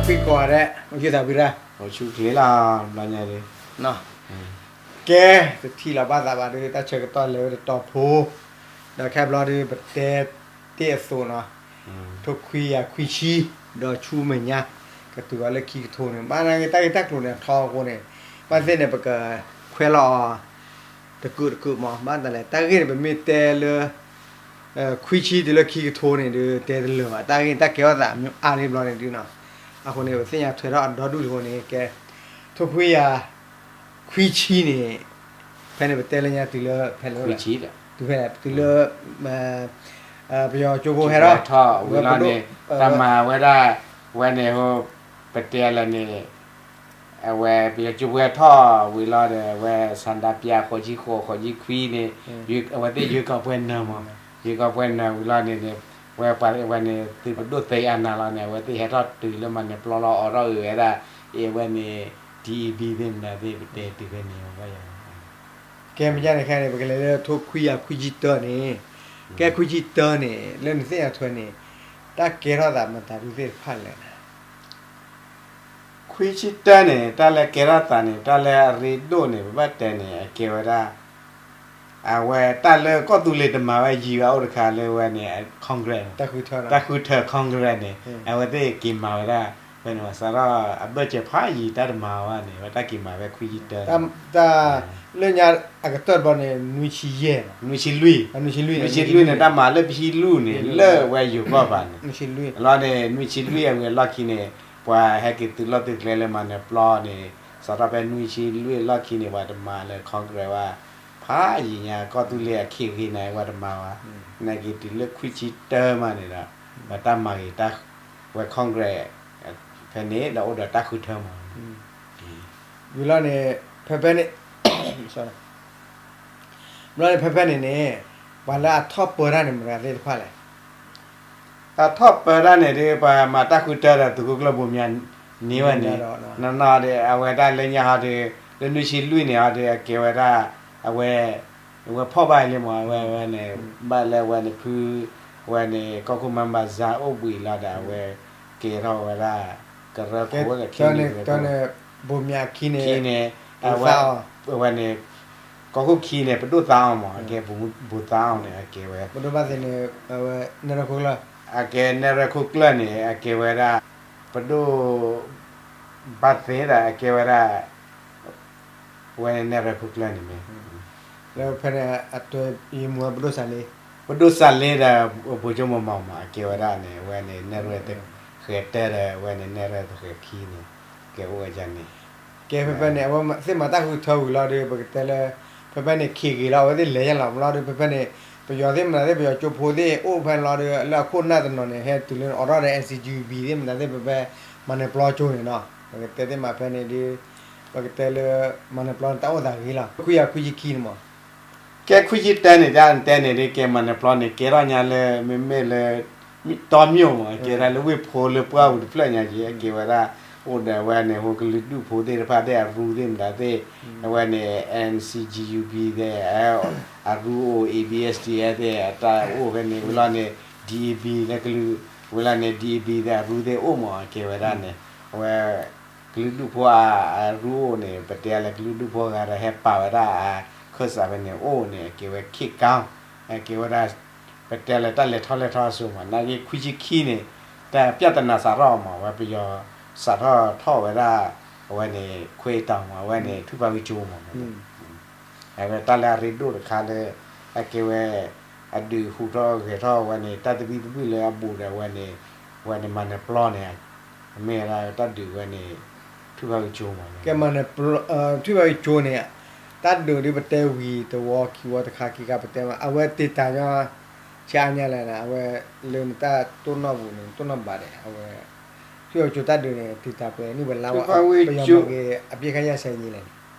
ဝံကိးဂၤဒဲး အိၣ်ဆူၣ်သးဝံၤရၣ် အိၣ်ဆူၣ်ချ့လီၤ ဘျီညါဒ် ကဲ တထံၣ်လီၤဘၣ်သးဘၣ်ဒီး တၢ်ဆၢကတီၢ်လဲၤဝဲတတီၤဖိ ဒီးခဲဘျီဒီး ပတဲတ့ၢ်အသိးနီၤ ထိခွံယၤခွံဆံ ဒီးဆူမဲာ်ညါ ကတုၤအီၤလၢခံကထိန့ၣ် ဘၣ်နာ်က့ တၢ်ဂ့ၢ်တၢ်ကျိၤန့ၣ် အထီအဃိန့ၣ် ဘၣ်သ့ၣ်န့ၣ် ပကခွဲးလီၤအီၤ တကုာ်တကုာ်မး ဘၣ်တလဲၣ် တၢ်ဂ့ၢ်န့ၣ် ပမ့ၢ်တဲလၢ ခွံဆံတုၤလၢခံကထိန့ၣ်ဒီး တဲတလၢာ်ဘၣ် တၢ်ဂ့ၢ်တၢ်ကဲထီၣ်သးမ့ၢ်အါလံဘျီန့ၣ်ဒုနီၤ အဃိန့ၣ် ပသ့ၣ်ညါထွဲထီၣ်အဒီဒူၣ်တဃိန့ၣ် ကဲ ထိခွံယၤ ခွံဆံန့ၣ် ဖဲန့ၣ်ပတဲလၢညါတုၤလၢ ဖဲလၢ တုၤဖဲ တုၤလၢ ပယီၤကၠိဖိဟဲထီၣ် ထီၣ်ဝံၤလီၤန့ၣ် တၢ်မၤဝဲဒၣ် ဝဲန့ၣ် ပတဲလၢန့ၣ် အဝဲပယီၤကၠိဖိဟဲထီၣ်ဝံၤလီၤဒီး အဝဲ ဆန္ဒပြ ဃိးဆံဃိး ဃိးဆံခွံန့ၣ် အဝဲသ့ၣ်ယွဲၢ်ကီးပှဲၤနၢၤမး ယွဲၢ်ကီးပှဲၤနၢၤဝံၤလီၤန့ၣ်န့ၣ် ဝဲ ဝဲန့ၣ် သုးပဒိၣ်သုးအနၤလီၤန့ၣ် အဝဲသ့ၣ်ဟဲထီၣ်တုၤလၢမၤနၢၤပျီလီၤ အိးထီၣ်အုးဝဲဒၣ် အဝဲန့ၣ် DAB သ့ၣ်မတၤသ့ၣ် ပတဲတုၤဖဲန့ၣ် ကဲမ့ၢ်န့ၣ်ခဲန့ၣ် ပကလဲၤလၢထိခွံယၤခွံဆံတၢန့ၣ် ကဲခွံဆံတၢန့ၣ် လၢနသ့ၣ်ညါထွဲန့ၣ် တၢ်ကဲထီၣ်သးမတၤဒုသ့ၣ်တဖၣ်လဲၣ် ခွံဆံတၢန့ၣ် တၢ်လၢကဲထီၣ်သးန့ၣ် တၢ်လၢအရ့ဒိၣ်န့ၣ် ပဘၣ်တဲန့ၣ် အကဲဝဲဒၣ် အဝဲတၢ်လၢကီၢ်သူလ့ၤတမၤဝဲယံၤဘၣ်အိၣ်တခါလၢဝဲန့ၣ် Congress တၢ်ဃုထၢ Congress န့ၣ် အဝဲသ့ၣ်က့ၤမၤဝဲဒၣ် ဖဲန့ၣ် စးထီၣ်အဘၢၣ်စၢၤဖးယံၤတၢ်တမၤဝဲန့ၣ် ဝဲတၢ်က့ၤမၤဝဲခွံဆံတၢ တၢ် လၢညါအကတၢၢ်တဘျီန့ၣ် နွံဆံယဲၢ် နွံဆံလွံၢ် နွံဆံလွံၢ်န့ၣ် တၢ်မၤလၢပဟံၣ်လူၢ်န့ၣ် လၢဝဲယိၤကီၢ်ဘၣ်န့ၣ် လီၤန့ၣ် နွံဆံလွံၢ်အဝံၤအလီၢ်ခံန့ၣ် ပှၤဟဲက့ၤသုးလီၢ်သုးကျဲလၢမၤနၢၤပျီန့ၣ် စးထီၣ်ဖဲနွံဆံလွံၢ်အလီၢ်ခံန့ၣ် ပှၤတမၤလၢ Congress ဝဲ ဖးယံၤညါ ကီၢ်သူလ့ၤအခ့အဂ့ၤန့ၣ် ပှၤတမၤဝဲ နာ်က့တုၤလၢခွံဆံတၢမးန့ၣ်ဒီး ပှၤတၢ်မၤဂ့ၤတၢ် ဝဲ Congress ဖဲန့ၣ်ဒီးအိၣ်ဒီးတၢ်ဃုထၢမး ဝံၤလီၤန့ၣ် ဖဲဖဲန့ၣ် ဘျီန့ၣ်ဖဲဖဲန့ၣ်န့ၣ် ပှၤလၢအထီၣ်ပၢတၢ်န့ၣ် မတၤသ့ၣ်တဖၣ်လဲၣ် အထီၣ်ပၢတၢ်န့ၣ်ဒီး ပှၤမၤတၢ်ဃုထၢဒီးသုးခိၣ်ကျၢၢ်ဘိမၠးန့ၢ်ဝဲန့ၣ် နီၢ်နီၢ်ဒီး အဝဲဒၣ်လၢညါဟီဒီး လၢနွံဆံလွံၢ်န့ၣ်ဟီဒီး အကဲဝဲဒၣ် အဝဲ အဝဲဖီၣ်ဘၣ်လံမး အဝဲဝဲန့ၣ် ဘၣ်လၢအဝဲန့ၣ်ဖု အဝဲန့ၣ် ကီၢ်ခိၣ်မါဘၣ်စၢ်အိၣ်ဘှံးလီၤဒီး အဝဲကဲထီၣ်ဝဲဒၣ် ကရၢခိၣ် ဘိမၠးခံန့ၣ် အဝဲန့ၣ် ကီၢ်ခိၣ်ခံန့ၣ် ပဒိၣ်သးအီၤမး အကဲ ဘိသးအီၤန့ၣ် အကဲဝဲ ပဒိၣ်ဘၣ်သ့န့ၣ် အဝဲနဲၣ်ရွဲၣ်ခိၣ်ကျၢၢ် အကဲနဲၣ်ရွဲၣ်ခိၣ်ကျၢၢ်န့ၣ် အကဲဝဲဒၣ် ပဒိၣ် ဘၣ်သ့ဒီး အကဲဝဲဒၣ် ဝဲန့ၣ်နဲၣ်ရွဲၣ်ခိၣ်ကျၢၢ်န့ၣ်မ့ၢ် လၢဖဲန့ၣ် အတၢ်ယမူဝဲပဒိၣ်စၢ်လ့ ပဒိၣ်စၢ်လ့ဒီး ဘိကၠိမိၢ်မီၢ်မး အကဲဝဲဒၣ်န့ၣ် အဝဲန့ၣ်နဲၣ်ရွဲၣ်တဃဲၤတၢၢ်ဒီး အဝဲန့ၣ်နဲၣ်ရွဲၣ်တဃဲၤခံန့ၣ် ကဲအိၣ်ဝဲဒ်န့ၣ် ကဲဖဲဖဲန့ၣ် အဝဲသ့ၣ်မၤတၢ်ဃုထၢဝံၤလီၤဒီး ပကတဲလၢ ဖဲဖဲန့ၣ် ခ့ဂ့ၤလီၤ အဝဲသ့ၣ်လဲၤညါလီၤ မ့ၢ်လီၤဒီး ဖဲဖဲန့ၣ် ပယီၤသ့ၣ်မနုၤသ့ၣ် ပယီၤကၠိဖိသ့ၣ် အိၣ်ဖဲလီၤဒီး လၢအခိၣ်နၢ်တနီၤန့ၣ် ဟဲတုၤလၢအိးထီၣ်ဒီး NCGUB သ့ၣ်မနုၤသ့ၣ် ဖဲဖဲ မၤနၢၤပျီကၠိန့ၣ်နီၤ ပကတဲသ့ၣ်မးဖဲန့ၣ်ဒီး ပကတဲလၢ မၤနၢၤပျီန့ၣ် တၢ်အိၣ်သးဂ့ၤလီၤ ခွံယၤခွံဆံခံန့ၣ်မး ကဲခွံဆံတၢန့ၣ် တၢ်တဲန့ၣ်ဒီး ကဲမၤနၢၤပျီန့ၣ် ကဲထီၣ်ညါလၢ မ့မ့ၢ်လၢ တီမၠိၣ်မး ကဲဒၣ်လၢဝ့ၢ်ဖိလၢပှၢ်ပူၤတဖျၢၣ်ညါက့ ကဲဝဲဒၣ် အိၣ်ဒီးအဝဲန့ၣ် ဟိကလုာ်ဒူၣ်ဖိသ့ၣ်တဖၣ်သ့ၣ်အရူသ့ၣ်မတၤသ့ၣ် အဝဲန့ၣ် NCGUB သ့ၣ် အရူအိၣ် ABSDF သ့ၣ် အတၢ်အိၣ်ဖဲန့ၣ် ဝံၤလီၤန့ၣ် DAB လၢကလုာ် ဝံၤလီၤန့ၣ် DAB သ့ၣ်အရူသ့ၣ်အိၣ်မး ကဲဝဲဒၣ်န့ၣ် အဝဲ ကလုာ်ဒူၣ်ဖိအရူအိၣ်န့ၣ် ပတဲလၢကလုာ်ဒူၣ်ဖိဂၤဒီးဟဲပာ်ဝဲဒၣ် ခၢၣ်စးဖဲန့ၣ်အိၣ်န့ၣ် အကဲဝဲ ခေတ်ကောင်း အကဲဝဲဒၣ် ပတဲလၢတၢ်လဲၤထီၣ်လဲၤထီအစိၤမး နာ်က့ခွံဆံခံန့ၣ် တၢ်ပြဿနာစးထီၣ်မး ဝဲပယီၤ စးထီၣ်ထီၣ်ဝဲဒၣ် အဝဲန့ၣ် ခွဲးတီၤမး အဝဲန့ၣ် ထွံၣ်ဖးဝံကၠိမး အဝဲတၢ်လၢအရ့ဒိၣ်တခါလၢ အကဲဝဲ အဒုးဟူးထီၣ်ဂဲၤထီၣ်ဝဲန့ၣ် တၢ်သဘံၣ်သဘုၣ်လၢအဘူးဒီးဝဲန့ၣ် ဝဲန့ၣ်မၤနၢၤပျီန့ၣ် မ့ၢ်ဝဲဒၣ်တၢ်ဒုးဝဲန့ၣ် ထွံၣ်ဖးဝံကၠိမး ကဲမၤနၢၤပျီ ထွံၣ်ဖးဝံကၠိန့ၣ် တၢ်ဒုးဒ်ပတဲဝံၤတဝီခံဝီတခါခံခါပတဲမး အဝဲတ့ၢ်တၢ်ညီ ဆံးအါညါလဲၣ်န့ၣ် အဝဲလၢနတၢ်တိၢ်နီၣ်ပူၤန့ၣ် တိၢ်နီၣ်ဘၣ်ဒဲး အဝဲ ထွံၣ်ဖးဝံကၠိတၢ်ဒုးန့ၣ် တ့ၢ်တၢ်ပှဲၤနံၣ်ဝဲလါဝဲ ပယီၤမၤက့ၤ အပစ်ခတ်ရပ်စဲရေးလဲၣ်န့ၣ်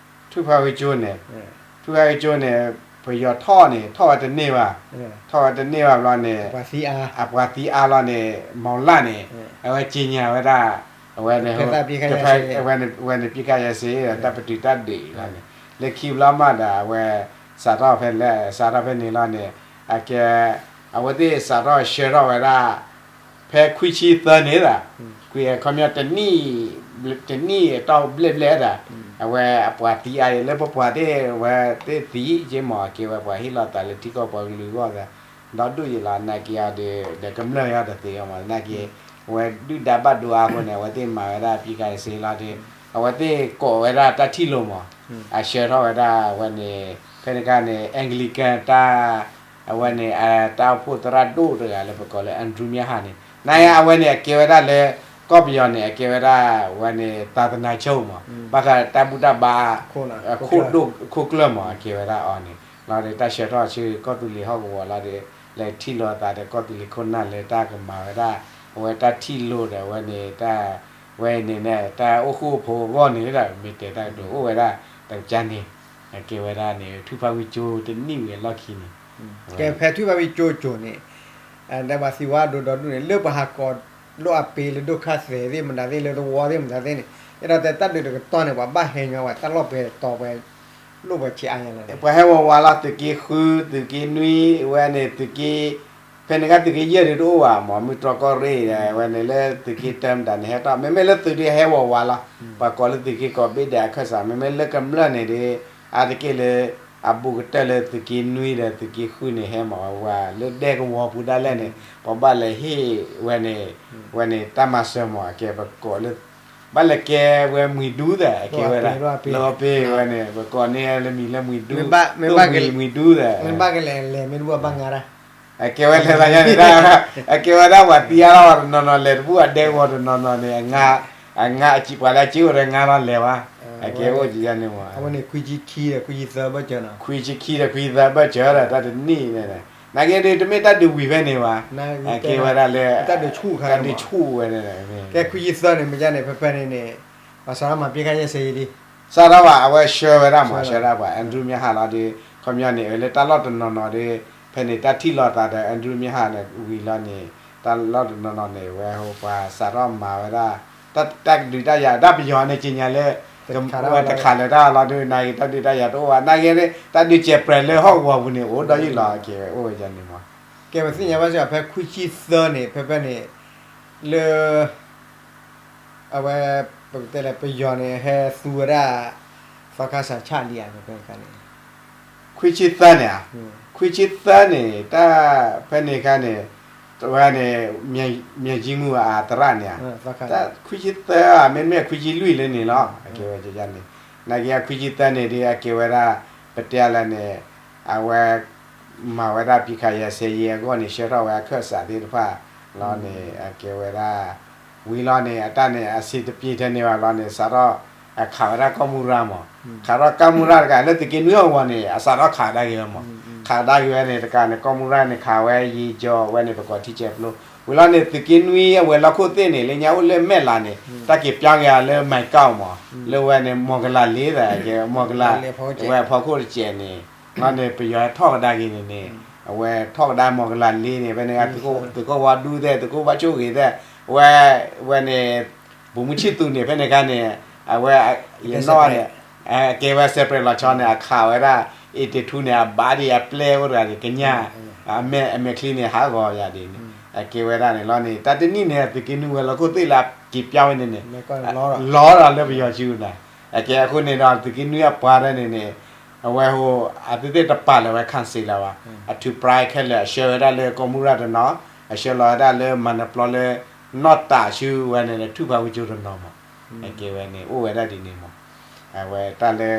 ထွံၣ်ဖးဝံကၠိန့ၣ် ထွံၣ်ဖးဝံကၠိန့ၣ် ပယီၤထီၣ်န့ၣ် ထီၣ်ဝဲတန့ၢ်ဘၣ် ထီၣ်ဝဲတန့ၢ်ဘၣ်ဘျီန့ၣ် အပှၤသံအါလီၤန့ၣ် မီၢ်လၣ်န့ၣ် အဝဲက့ညါဝဲဒၣ် အဝဲန့ၣ် ဝဲန့ၣ်ပစ်ခတ်ရပ်စဲရေး တၢ်ပတုာ်တၢ်ဒုးအံၤလီၤန့ၣ် လၢခံဘျီမးဒီး အဝဲ စးထီၣ်ဖဲလဲၣ် စးထီၣ်ဖဲန့ၣ်လီၤန့ၣ် အကဲ အဝဲသ့ၣ်စးထီၣ်ဆှၢထီၣ်ဝဲဒၣ် ဖဲခွံဆံသၢန့ၣ်လီၤ ကွံာ်အခီပညီ တနံၣ်အတီၢ်ဘျဲၣ်ဘျဲၣ်ဒၣ်, အဝဲအပှၤသံအါအံၤလၢပပှၤသ့ၣ် အဝဲသ့ၣ်သံက့မး အကဲဝဲပှၤဟ့ၣ်လီၤသးလၢထံကီၢ်ပှၤကလုာ်အဂီၢ်သး ဒီဒူၣ်ယံၤလီၤ နာ်က့အီၤဒီး ဒီးကမျၢၢ်ယီၤတသ့အီၤမး နာ်က့ အဝဲဒုၣ်ဒါဘၣ်ဒိအါအဃိန့ၣ် အဝဲသ့ၣ်မၤဝဲဒၣ် ပံခါအစ့လီၤဒီး အဝဲသ့ၣ်ကိးဝဲဒၣ်တၢ်ထံၣ်လိာ်မး အဆှၢထီၣ်ဝဲဒၣ်အဝဲန့ၣ် ဖဲန့ၣ်အခါန့ၣ် Anglican တၢ် အဝဲန့ၣ် တၢ်အိၣ်ဖှိၣ်သရၣ်ဒိၣ်တဂၤလၢပကိးလၢ Andrew မၠၣ်ဟၣ်န့ၣ် နာ်က့အဝဲန့ၣ် အကဲဝဲဒၣ်လၢ ကီၢ်ပယီၤန့ၣ် အကဲဝဲဒၣ်ဝဲန့ၣ် သးသနာချုပ် မး ဘၣ်ဃးတၢ်ဘူၣ်တၢ်ဘါ ခိၣ်ဒိၣ်ခိၣ်ကျၢၢ်မး အကဲဝဲဒၣ်အီၤန့ၣ် လီၤဒီး တၢ်ဆှၢထီၣ်ဆူကီၢ်သူလ့ၤဟီၣ်ကဝီၤလီၤဒီး လဲၤထံၣ်လိာ်သးဒီးကီၢ်သူလ့ၤခိၣ်နၢ်လၢတၢ်ကမၤဝဲဒၣ် အဝဲတၢ်ထံၣ်လိာ်ဒီးအဝဲန့ၣ် တၢ် ဝဲအံၤန့ၣ်န့ၣ် တၢ်အိၣ်ဃူအိၣ်ဖိးအဂီၢ်န့ၣ်ဒီး မ့ၢ်တဲတၢ်ကတိၤအိၣ်ဝဲဒၣ် တကန့ၣ် အကဲဝဲဒၣ်န့ၣ် ထုကဖၣ်ဝံၣ်ကၠိတနံၣ်ဝံၤအလီၢ်ခံန့ၣ် ကဲဖဲထုကဖၣ်ဝံၣ်ကၠိကၠိန့ၣ် ဒီးပှၤသံဝဲဒိၣ်ဒီဒူၣ်န့ၣ် လၢပှၤဟးကိးလိာ်အပ့ၤလၢဒိၣ်ခါသဲးသ့ၣ်မတၤသ့ၣ်လၢသဝီသ့ၣ်မတၤသ့ၣ်န့ၣ် အဲၣ်ဒိးတဲတၢ်ဒုးတကတီၢ်န့ၣ် ပှၤဘၣ်ဟဲညီပှၤတၢ်လီၢ်ပှဲၤတီၤပှဲၤ လိၣ်ပှဲၤဆံးအါညါလဲၣ်န့ၣ် ပှၤဟဲဝးဝးလီၤ သုးက့ဃု သုးက့နွံ ဝဲန့ၣ်သုးက့ ဖဲန့ၣ်အခါသုးက့ယဲၢ်ဒုးတအိၣ်ဘၣ်မး မုၢ်တြီၢ်ကီၢ်ရ့ၣ် ဝဲန့ၣ်လၢသုးက့တၢမတၤန့ၣ် ဟဲထီၣ် မ့မ့ၢ်လၢသုးဒုးဟဲဝးဝးလီၤ ပှၤကိးလၢသုးက့ကိးဘ့ၣ်ဒဲးအခၢၣ်စး မ့မ့ၢ်လၢကမျၢၢ်န့ၣ်ဒီး အါတက့ၢ်လၢ အဘူးကတၢၢ်လၢသုးက့နွံဒီးသုးက့ဃုန့ၣ် ဟဲမးဝဲလၢဒဲကဝီၤပူၤဒၣ်လဲာ်န့ၣ် ပှၤဘၣ်လဲၤဟ့ၣ်ဝဲန့ၣ် ဝဲန့ၣ်တၢ်မၤစၢၤမး အကဲပကိးလၢ ဘၣ်လဲၤကဲဝဲမှံၤဒူသၢ အကဲဝဲဒၣ် လၢအပ့ၤဝဲန့ၣ် ပကိးန့ၢ်လၢမံၤလၢမှံၤဒူ သိၣ်မှံၤမှံၤဒူသၢ မ့ၢ်ဘၣ်ကလဲၤလဲၤမ့ၢ်တဘူၣ်ဘၣ်ငါဒၣ် အကဲဝဲလဲၤသးညါန့ၣ် အကဲဝဲဒၣ်ပှၤသံအါထီၣ်တနီၤနီၤ လဲၤတဘူၣ်အဒဲကဝီၤတနီၤနီၤန့ၣ် အငါ အပှၤလၢအစ့အိၣ်ဒီးငါထီၣ်လဲၤဘၣ် အကဲအိၣ်ကယဲၢ်န့ၣ်မး အဝဲန့ၣ်ခွံဆံခံဒီးခွံဆံသၢဘၢၣ်စၢၤနီၤ ခွံဆံခံဒီးခွံဆံသၢဘၢၣ်စၢၤဒီး တၢ်တနံၣ်န့ၣ် နာ်က့ဒီး တမ့ၢ်တၢ်ဒုးဝံၤဖဲန့ၣ်ဘၣ် အကဲဝဲဒၣ်လၢ တၢ်ဒုးဆူၣ်ဝဲန့ၣ် ကဲခွံဆံသၢန့ၣ် မ့ၢ်ဒ်န့ၣ် ဖဲဖဲန့ၣ်န့ၣ် ပှၤစးထီၣ်မၤပ့ၢ်ခါယဲၢ်ဆဲးယံၤဒ် စးထီၣ်ဘၣ် အဝဲဆှၢဝဲဒၣ်မး ဆှၢဒၣ်ပှၤ Andrew မၠၣ်ဟၣ်လီၤဒီး ခီပညီန့ၣ် လၢတၢ်လီၢ်တနီၤနီၤဒီး ဖဲန့ၣ်တၢ်ထံၣ်လိာ်သးဒီး Andrew မၠၣ်ဟၣ်န့ၣ် ဝံၤလီၤန့ၣ် တၢ်လီၢ်တနီၤနီၤန့ၣ် ဝဲဟိပှၤစးထီၣ်မၤဝဲဒၣ် တၢ်ဒုးတၢ်ယၤ ဒၣ်ပယီၤန့ၣ် က့ညါလၢ ဝဲတခးလၢတၢ်လီၤဒုး နာ်က့တၢ်ဒုးတၢ်ယၤတအိၣ်ဘၣ် နာ်က့ တၢ်ဒုးစဲးပြဲးလၢဟီၣ်ကဝီၤပူၤန့ၣ် အိၣ်ဒီးယံာ်လီၤ ကဲဝဲအိၣ်ဝဲဒ်န့ၣ်မး ကဲပသ့ၣ်ညါဘၣ်စ့ၢ်ကီး ဖဲခွံဆံသၢန့ၣ် ဖဲဖဲန့ၣ် လၢ အဝဲ ပကတဲလၢပယီၤန့ၣ် ဟဲသူဝဲဒၣ် သီခါစးဆၣ်လံဧါ ဖဲဖဲန့ၣ် ခွံဆံသၢန့ၣ်ဧါ ခွံဆံသၢန့ၣ် တၢ်ဖဲန့ၣ်အခါန့ၣ် ဝဲန့ၣ် မၠဲၣ်ကၠံမူၤအသရၣ်န့ၣ်ဧါ ခွံဆံသၢဧါ မ့တမ့ၢ်ခွံဆံလွံၢ်လၢန့ၣ်လီၤ အကဲဝဲန့ၣ် နာ်က့ခွံဆံသၢန့ၣ်ဒီး အကဲဝဲဒၣ် ပတဲလၢန့ၣ် အဝဲ မၤဝဲဒၣ်ပံခးယဲၢ်ဆဲးယဲၢ်အဂီၢ်န့ၣ် ဆှၢထီၣ်ဝဲအခၢၣ်စးသ့ၣ်တဖၣ်လီၤန့ၣ် အကဲဝဲဒၣ် ဝံၤလီၤန့ၣ် အတၢ်န့ၣ် အဆင်တပြေထဲန့ၣ်ဘၣ်လီၤန့ၣ် စးထီၣ်အခးဝဲဒၣ်ကီၢ်မူရၤမး ခးထီၣ်ကီၢ်မူရၤတဂၤ လၢသုးက့နွံအဂီၢ်န့ၣ် အစးထီၣ်ခးကဒါက့ၤဝဲမး ခးကဒါက့ၤဝဲန့ၣ် တကးန့ၣ် ကီၢ်မူရၤန့ၣ် ခးဝဲယံာ်ကၠီဝဲန့ၣ် ပကိးထံဆဲးပျိ ဝံၤလီၤန့ၣ် သုးက့နွံအဝဲၤလီၢ်ခိၣ်သ့ၣ်န့ၣ် လၢညါအိၣ်လၢမဲၢ်လးန့ၣ် တၢ်က့ၤပၠီက့ၤအီၤလၢမဲၢ်ကီၢ်မး လၢဝဲန့ၣ် မီၢ်ကလးလ့သၢ မီၢ်ကလး ဝဲအဖီခိၣ်တစဲးန့ၣ် လီၤန့ၣ် ပယီၤထီၣ်ကဒါက့ၤန့ၣ်န့ၣ် အဝဲထီၣ်ကဒါမီၢ်ကလးလ့န့ၣ် ဖဲန့ၣ် သုးခိၣ်ဝါဒူသ့ၣ် သုးခိၣ်ဘါဆိၣ်ဂ့ၤသ့ၣ် ဝဲ ဝဲန့ၣ် ဗိုလ်မှူးချစ်သူန့ၣ် ဖဲန့ၣ်အခါန့ၣ် အဝဲ ယနီၣ်န့ၣ် အကဲဝဲ separate လီၤဆီန့ၣ် အခးဝဲဒၣ် eighty two န့ၣ် အဘါဒံးအပျဲၢ်အိၣ်တဂၤန့ၣ် ကညၣ် အမဲာ်ချံန့ၣ် ဟးဂီၤယၤဒ်န့ၣ် အကဲဝဲဒၣ်န့ၣ်လီၤန့ၣ် တၢ်တနံၣ်န့ၣ် သုးက့နွံဝဲၤလီၢ်ခိၣ်သ့ၣ်လၢက့ၤပၠီဝဲန့ၣ်န့ၣ် လီၤဒီးလၢပယီၤစုနၤ အကဲအဃိန့ၣ်ဒီး သုးက့နွံအပှၤဒၣ်န့ၣ်န့ၣ် အဝဲဟိ အသုသ့ၣ်တပာ်လၢၤဝဲ council လၢၤဘၣ် အထူး pride ခဲလၢာ် အဆှၢဝဲဒၣ်လၢကီၢ်မူရၤတနီၤ အဆှၢလီၤဝဲဒၣ်လၢမၤနၢၤပျီလၢ နီၢ်တးဆူဝဲန့ၣ် ထုကဖၣ်ဝံၣ်ကၠိတနီၤမး အကဲဝဲန့ၣ် အိၣ်ဝဲဒၣ်ဒ်န့ၣ်မး အဝဲတၢ်လၢ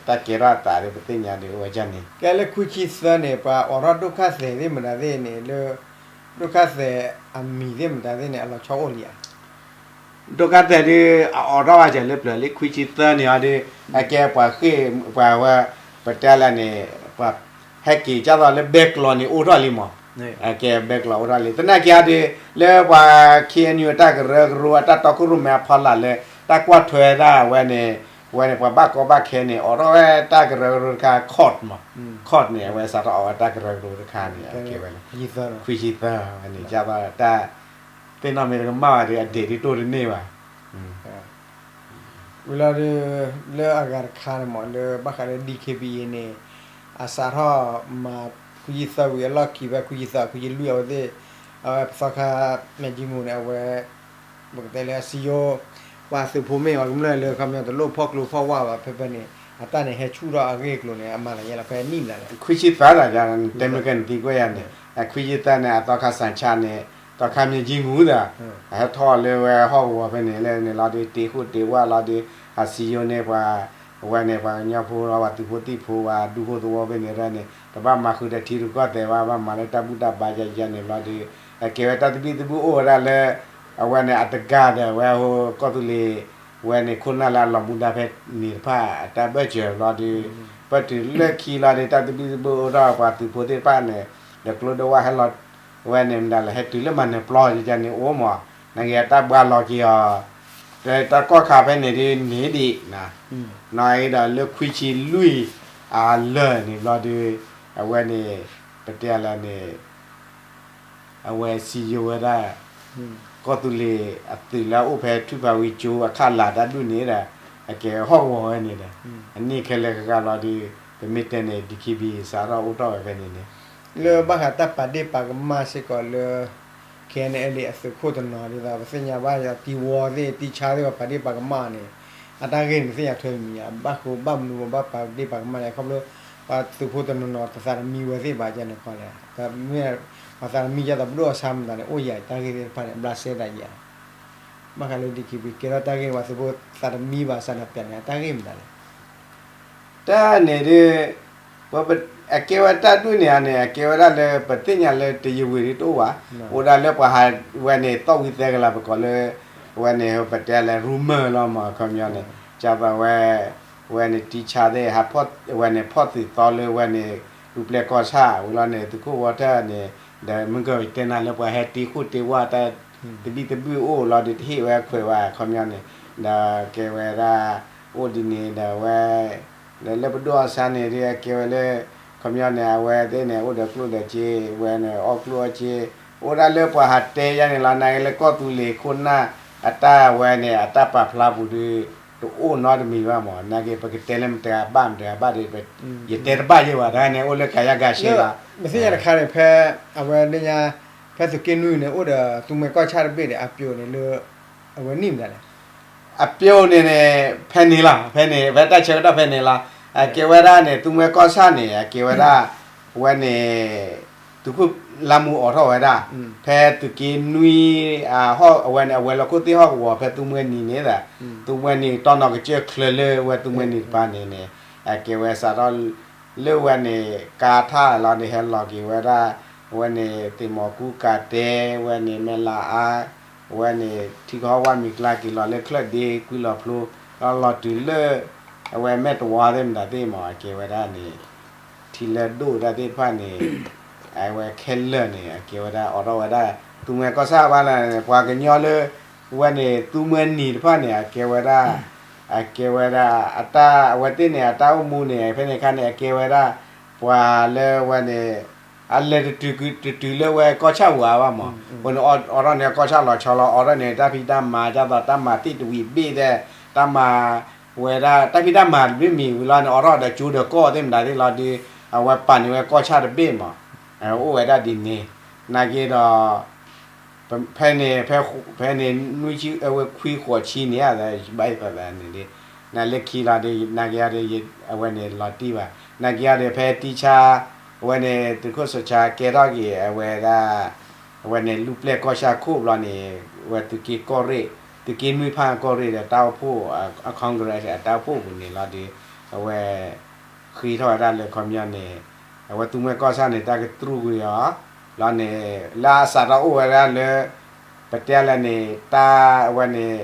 တၢ်ကဲထီၣ်အသးဒီးပသ့ၣ်ညါဒီးအိၣ်ဝဲဒ်န့ၣ် ကဲလၢခွံဆံသၢန့ၣ် ပှၤအိးထီၣ်ဒိၣ်ခါသဲးသ့ၣ်မတၤသ့ၣ်န့ၣ် လၢ ဒိၣ်ခါသဲးအမံၤသ့ၣ်မတၤသ့ၣ်န့ၣ် အလီၤဆီအိၣ်လံဧါ ဒိၣ်ခါသဲးဒ် အအိးထီၣ်ဝဲစဲးလၢပျၢၤလံ ခွံဆံသၢန့ၣ်အီၤဒီး အကဲပှၤဃ့ၢ် ပှၤဝဲ ပတဲလၢန့ၣ် ပှၤဟဲက့ၤကၢ်သိးလၢဘဲကျီန့ၣ်အိၣ်ထီၣ်လံမး အကဲဘဲကျီအိၣ်ထီၣ်လံ သနာ်က့အီၤဒီး လၢပှၤ ခ့ၣ်အဲၣ်ယူၣ် အတၢ်ကရၢကရိ အတၢ်တီခိၣ်ရိၣ်မဲအဖီလာ်လၢ တၢ်ကွၢ်ထွဲဒၣ်ဝဲန့ၣ် ဝဲန့ၣ် ပှၤဘၣ်ကီဘၣ်ခဲန့ၣ် အိးထီၣ်ဝဲတၢ်ကရၢကရိတခါ court မး court န့ၣ် အဝဲစးထီၣ်အိးဝဲတၢ်ကရၢကရိတခါန့ၣ် အကဲဝဲလၢ ခွံဆံသၢ ဝဲန့ၣ် ကၢ်သိးတၢ် သ့ၣ်နီၣ်မ့ၢ်တကမၣ်ဘၣ်ဒီး အဒ့ၣ်ဒ်တိၢ်တန့ၢ်ဘၣ် ဝံၤလီၤဒီး လၢအဂၤတခါန့ၣ်မး လၢဘၣ်ဃးလၢ ဒီးခ့ၣ်ပံအ့န့ၣ် အစးထီၣ်မၤ ခွံဆံသၢဝံၤအလီၢ်ခံဖဲ ခွံဆံသၢ ခွံဆံလွံၢ် အဝဲသ့ၣ် အဝဲပသီခါ မၠဲၣ်ကၠံမူၤန့ၣ် အဝဲ ပကတဲလၢအစံယိ ပှၤသုးဖိမ့ၢ်အီၤကမျၢၢ်လၢ ခီပညီတလိၣ်ဖီၣ်ကျိဖီၣ်ဝါဘၣ် ဖဲဖဲန့ၣ် အတၢ်န့ၣ်ဟဲဆူၣ်ထီၣ်အဂ့ၢ်အကျိၤန့ၣ် အမၤသးယဲလီၤ ဖဲနံၣ်မနုၤလဲၣ်. ခွံဆံသၢ နတဲမ့ၢ်ကဲနသံကွၢ်ယၤန့ၣ် ခွံဆံသၢန့ၣ် အသီခါစၣ်ဆၣ်န့ၣ် သီခါမၠဲကၠံမူဒီး အဟဲထီၣ်လၢဝဲဟီၣ်ကဝီၤဖဲန့ၣ်လၢန့ၣ်လီၤဒီး တ့ခိၣ်တ့ဝၣ်လီၤဒီး အစံယိန့ၣ်ပှၤ အဝဲန့ၣ် ပှၤကညီဖိလီၤ ပှၤသုးဖိသံၣ်ဖိ ပှၤဒူဖိသဝီဖဲန့ၣ်ဒၣ်န့ၣ် တဘၣ်မၤဃုာ်ဒီးထံရူၢ်ကီၢ်သဲးဘၣ် ဘၣ်မၤလၢတၢ်ဘူၣ်တၢ်ဘါယါယါန့ၣ်လီၤဒီး အကဲဝဲတၢ်သဘံၣ်သဘုၣ်အိၣ်ဝဲဒၣ်လၢ အဝဲန့ၣ် အတဂၤဒီး အဝဲဟိကီၢ်သူလ့ၤ ဝဲန့ၣ် ခိၣ်နၢ်လၢအလီၤမူဒါဖဲန့ၣ်တဖၣ် အတၢ်ဘၢၣ်စၢၤလီၤဒီး ပတုၤလၢခံလီၤဒီး တၢ်သဘံၣ်သဘုၣ်အိၣ်ထီၣ်ပှၤသုးဖိသ့ၣ်တဖၣ်န့ၣ် ဒီးကျိဒိဝၣ်ဟဲလီၤ ဝဲန့ၣ်မတၤလဲၣ် ဟဲတုၤလၢမၤနၢၤပျီယကန့ၣ်အိၣ်မး နာ်က့အတၢ်ဘှါလီၤက့ၤအီၤ တၢ်ကီၢ်ခါဖဲန့ၣ်ဒ်န့ၣ်ဒံး နီၢ်အံၤဒီးလၢခွံဆံလွံၢ်အလၢာ်န့ၣ်ဘျီဒီး အဝဲန့ၣ် ပတဲလၢန့ၣ် အဝဲစံယိၤဝဲဒၣ် ကီၢ်သူလ့ၤအသုးလၢအအိၣ်ဖဲထူၣ်ဖးဝံကၠိအခးလၢ်တၢ်ဒူၣ်န့ၣ်ဒီး အကဲဟီၣ်ကဝီၤဝဲန့ၣ်ဒီး အန့ၣ်ခဲလၢာ်ကဂၤလီၤဒီး ပမ့ၢ်တဲန့ၣ် ဒံခံဘံ စးထီၣ်အိၣ်ထီၣ်ဝဲဖဲန့ၣ်န့ၣ် လၢဘၣ်ဃးတၢ်ပာ်ဒ့ၣ်ပာ်ကမၣ်စ့ၢ်ကီးလၢ ခဲအံၤန့ၣ် အသုးခိၣ်တနီၤဒ်သိး ပသ့ၣ်ညါဘၣ်ယၤ တံၤဝီသ့ၣ် တံၤဆါသ့ၣ် ပှၤပာ်ဒ့ၣ်ပာ်ကမၣ်န့ၣ် အတၢ်ဂ့ၢ်န့ၣ် ပသ့ၣ်ညါထွဲတမံၤ ဘၣ်ဃိဘၣ်မနုၤဘၣ်ပာ်ဒ့ၣ်ပာ်ကမၣ်လဲၣ် ခီဖျိ ပှၤသုးဖိတနီၤနီၤ တသးတမံဝဲသ့ၣ်ဘၣ်ယၤန့ၣ်ခီလဲၣ် မ့ၢ် ပှၤသးတမံယၤဒီး ပဒိၣ်အဆါမတၤန့ၣ် အိၣ်ယၤတၢ်ဂ့ၢ်သ့ၣ်တဖၣ်န့ၣ် ဘျးစဲဒၣ်ယၤ ဘၣ်ဃးလၢ ဒံခံဘံ ကဲထီၣ်တၢ်ဂ့ၢ် ပှၤသုးဖိသးတမံဘၣ်ဆၣ်ဒီးပျးန့ၣ် အတၢ်ဂ့ၢ်မတၤလဲၣ် တၢ်န့ၣ်ဒ် အကဲဝဲတၢ်ဒူၣ်န့ၣ်န့ၣ် အကဲဝဲဒၣ်လၢ ပသ့ၣ်ညါလၢတယံာ်ဝံၤဒ်တအိၣ်ဘၣ် အိၣ်ဒၣ်လၢပှၤဟးဝဲန့ၣ် သီၣ်ဝံသဲကလၤ ပကိးလၢ ဝဲန့ၣ် ပတဲလၢ rumor လီၤမး ခီပညီန့ၣ် ကၢ်သိးဝဲ ဝဲန့ၣ် တံၤဆါသ့ၣ် ဟး ဝဲန့ၣ် ဖီၣ်သုးသီလၢဝဲန့ၣ် လူၤပျဲၢ်ကီၢ်ဆၣ် ဝံၤလီၤန့ၣ် သုးခိၣ်ဝီထၢၣ်န့ၣ် ဒီးမုၢ်ကၢၢ်တဲနၤလၢပှၤဟဲတ့ခိၣ်တ့ဝၣ်တၢ် သဘံၣ်သဘုၣ်အိၣ်လီၤဒီးတဟ့ၣ်ဝဲခွဲးဘၣ် ခီပညီန့ၣ် ဒီးကဲဝဲဒၣ် အိၣ်ဒ်န့ၣ်ဒီးဝဲ ဒီးလၢပဒိၣ်အဆါန့ၣ်ဒ်အကဲဝဲလၢ ခီပညီန့ၣ် အဝဲသ့ၣ်န့ၣ် အိၣ်ဒီးကျိၣ်ဒီးစ့ ဝဲန့ၣ် အီၣ်ကျိၣ်အီၣ်စ့ အိၣ်ဒၣ်လၢပှၤဟးတဲယါန့ၣ်လီၤ နာ်က့လၢကီၢ်သူလ့ၤခိၣ်နၢ် အတၢ်ဝဲန့ၣ် အတၢ်ပာ်ဖျါပူၤဒီး တအိၣ်နီတမံၤဘၣ်မး နာ်က့ပကတဲလၢမတၤတဂၤဘၣ်မတၤတဂၤဘၣ်ဒီး ယတဲတဘၣ်ယဲဘၣ် တၢ်န့ၣ်အိၣ်လၢကၤယါကၤရှဲလီၤ မ့ၢ်သ့ၣ်ညါတခါန့ၣ် ဖဲ အဝဲလၢညါ ဖဲသုးက့နွံန့ၣ် အိၣ်ဒီးသူမှဲကီၢ်ဆၣ်တဘ့ၣ်ဒီး အပျိန့ၣ်လၢ အဝဲနံၣ်မတၤလဲၣ် အပျိန့ၣ်န့ၣ် ဖဲန့ၣ်လီၤ ဖဲန့ၣ် ဖဲတၢ်ဆၢကတီၢ်ဖဲန့ၣ်လီၤ အကဲဝဲဒၣ်န့ၣ် သူမှဲကီၢ်ဆၣ်န့ၣ် အကဲဝဲဒၣ် ဝဲန့ၣ် သုးခိၣ်လါမူအိးထီၣ်ဝဲဒၣ် ဖဲသုးက့နွံ အဝဲန့ၣ် အဝဲၤလီၢ်ခိၣ်သ့ၣ်ဟီၣ်ကဝီၤ ဖဲသူမှဲနံၤန့ၣ်ဒီး သူမှဲနံၤတီနီၢ်ကစၢၢ်ချၢလၢဝဲသူမှဲနံၤတပၤန့ၣ်န့ၣ် အကဲဝဲစးထီၣ် လၢဝဲန့ၣ် ကါထၣ်လီၤန့ၣ် ဟဲလီၤက့ၤဝဲဒၣ် ဝဲန့ၣ် သ့ၣ်မီၤကူကၤတဲ ဝဲန့ၣ် မဲၢ်လးအါ ဝဲန့ၣ် ထံကဟီၣ်ဝၣ်မံၤကျါက့ၤလီၤလၢချၢၣ်ဒ့ကွံလီၤဖျိ လီၤလီၤတုၤလၢ အဝဲမဲၢ်တဝါသ့ၣ်မတၤသ့ၣ်မး အကဲဝဲဒၣ်န့ၣ် ထံလၢၢ်ဒိၣ်တၢ်သ့ၣ်တဖၣ်န့ၣ် အဝဲခဲလၢာ်န့ၣ် အကဲဝဲဒၣ်အိးထီၣ်ဝဲဒၣ် သူမှဲကီၢ်ဆၣ်ဘၣ်လၢ ပှၤကညီလၢ ဝဲန့ၣ် သူမှဲနံၤတဖၣ်န့ၣ် အကဲဝဲဒၣ် အကဲဝဲဒၣ် အတၢ် အဝဲသ့ၣ်န့ၣ် အတၢ်အိၣ်မူန့ၣ် ဖဲန့ၣ်အခါန့ၣ် အကဲဝဲဒၣ် ပှၤလၢဝဲန့ၣ် အလဲၤတတုၤ တတုၤလၢဝဲကီၢ်ဆၣ်ဝၤဘၣ်မး အဃိန့ၣ် အိးထီၣ်န့ၣ်ကီၢ်ဆၣ်လီၤဆီလီၤ အိးထီၣ်န့ၣ် တၢ်ဖံးတၢ်မၤ ဒ်သိးတၢ်မၤသ့ၣ်တဝံၤဘ့ၣ်ဒီး တၢ်မၤ ဝဲဒၣ် တၢ်ဖံးတၢ်မၤတဘ့ၣ်မံၤဝံၤလီၤန့ၣ် အိးထီၣ်ဒီးကၠိဒီးကီၢ်သ့ၣ်မတၤသ့ၣ်လီၤဒီး အဝဲပာ်န့ၢ်ဝဲကီၢ်ဆၣ်တဘ့ၣ်မး အိၣ်ဝဲဒၣ်ဒ်န့ၣ် နာ်က့ဒီး ဖဲန့ၣ် ဖဲန့ၣ် နွံဆံ အဝဲခွံဃိးဆံန့ၣ် ဘၣ်သးန့ၣ်ဒ် နလၢခံလီၤဒီး နာ်က့ဒီး အဝဲန့ၣ်လီၤတံၢ်ဘၣ် နာ်က့ဒီး ဖဲတံၢ်ဆါ အဝဲန့ၣ် သုးခိၣ်စီၤဆါကဲထီၣ်က့ၤ အဝဲဒၣ် အဝဲန့ၣ် လူၤပျဲၢ်ကီၢ်ဆၣ်ခိၣ်ဘျီန့ၣ် ဝဲသုးက့ကီၢ်ရ့ၣ် သုးက့နွံဖၣ်ကီၢ်ရ့ၣ်ဒီးတၢ်အိၣ်ဖှိၣ် အ Congress အတၢ်အိၣ်ဖှိၣ်ပူၤန့ၣ်လီၤဒီး အဝဲ ဃ့ထီၣ်ဝဲဒၣ်လၢခီပညီန့ၣ် အဝဲသူမှဲကီၢ်ဆၣ်န့ၣ် တၢ်ကတြူၢ်ကွံာ်အီၤ လီၤန့ၣ် လၢအစးထီၣ်အိၣ်ဝဲဒၣ်လၢ ပတဲလၢန့ၣ် တၢ်အဝဲန့ၣ်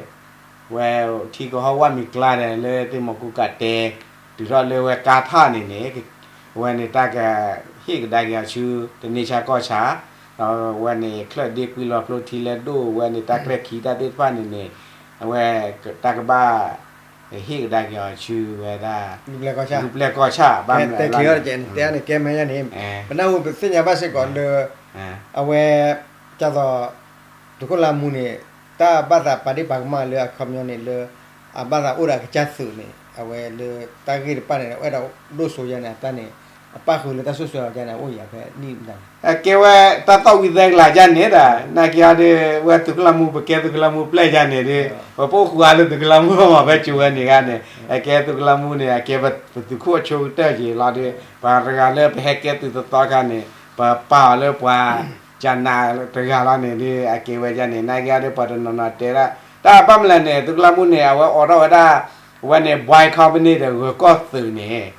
ဝဲထံကဟီၣ်ဝၣ်မံၤကျါဒီး လၢသ့ၣ်မီၤကူကးတဲ တုၤထီၣ်လၢဝဲကါထၣ်န့ၣ်န့ၣ် ဝဲန့ၣ်တၢ်ကဟ့ၣ်ကဒါက့ၤအီၤဆူ တန့ၢ်ဆါကီၢ်ဆၣ် ဒီးဝဲန့ၣ် ချၢၣ်ဒ့ကွံလီၤဖျိထံလၢၢ်ဒိၣ် ဝဲန့ၣ် တၢ်ကျဲခံတၢ်သ့ၣ်တဖၣ်န့ၣ်န့ၣ် အဝဲ တၢ်ကဘၣ် ဟ့ၣ်ကဒါက့ၤအီၤဆူဝဲဒၣ် လူၤပျဲၢ်ကီၢ်ဆၣ် ဘၣ်မနုၤလဲၣ် တဲန့ၣ် ကဲမဲာ်ညါန့ၣ် ပနၢ်ဟူပသ့ၣ်ညါဘၣ်စ့ၢ်ကီးလၢ အဝဲ ကၢ်သိး သုးခိၣ်လါမူန့ၣ် တၢ်ဘၣ်သးပာ်ဒ့ၣ်ပာ်ကမၣ်လၢအခီပညီန့ၣ်လၢ အဘၣ်သးအိၣ်ဒီးအကစၢ်သုးန့ၣ် အဝဲလၢတၢ်ဂ့ၢ်တဖၣ်န့ၣ် အိၣ်ဝဲဒၣ်ဒိၣ်စိယါန့ၣ် အတၢ်န့ၣ် အပၣ်ဃုာ်လၢတၢ်ဆိၣ်ဆၢအီၤန့ၣ် အိၣ်ယၤဖဲနံၣ်မတၤလဲၣ်. အကဲဝဲတၢ်သီၣ်ဝံသဲကလၤယါန့ၣ်ဒီး နာ်က့အီၤဒီး ဝဲသုးခိၣ်လါမူ ပကဲသုးခိၣ်လါမူပျဲၢ်ယါန့ၣ်ဒီး ပအိၣ်ဃုာ်အါလၢသုးခိၣ်လါမူမး ဖဲကၠိဝဲန့ၣ်ဂၤန့ၣ် အကဲသုးခိၣ်လါမူန့ၣ် အကဲပသုးခိၣ်အဆိကတၢၢ်က့ၤလီၤဒီး ပှၤတဂၤလၢပဟဲကဲသုးသီသီခါန့ၣ် ပပာ်အီၤလၢပှၤ ကနးတဂၤလီၤန့ၣ်ဒီး အကဲဝဲယါန့ၣ် နာ်က့အီၤဒီး ပှၤတနီၤနီၤတဲဒၣ် တၢ်ဘၣ်မနုၤလဲၣ်န့ၣ် သုးခိၣ်လါမူန့ၣ် အဝဲအိးထီၣ်ဝဲဒၣ် အဝဲန့ၣ် Boy Company ဒီးဂၢၤကီၢ်သုးန့ၣ်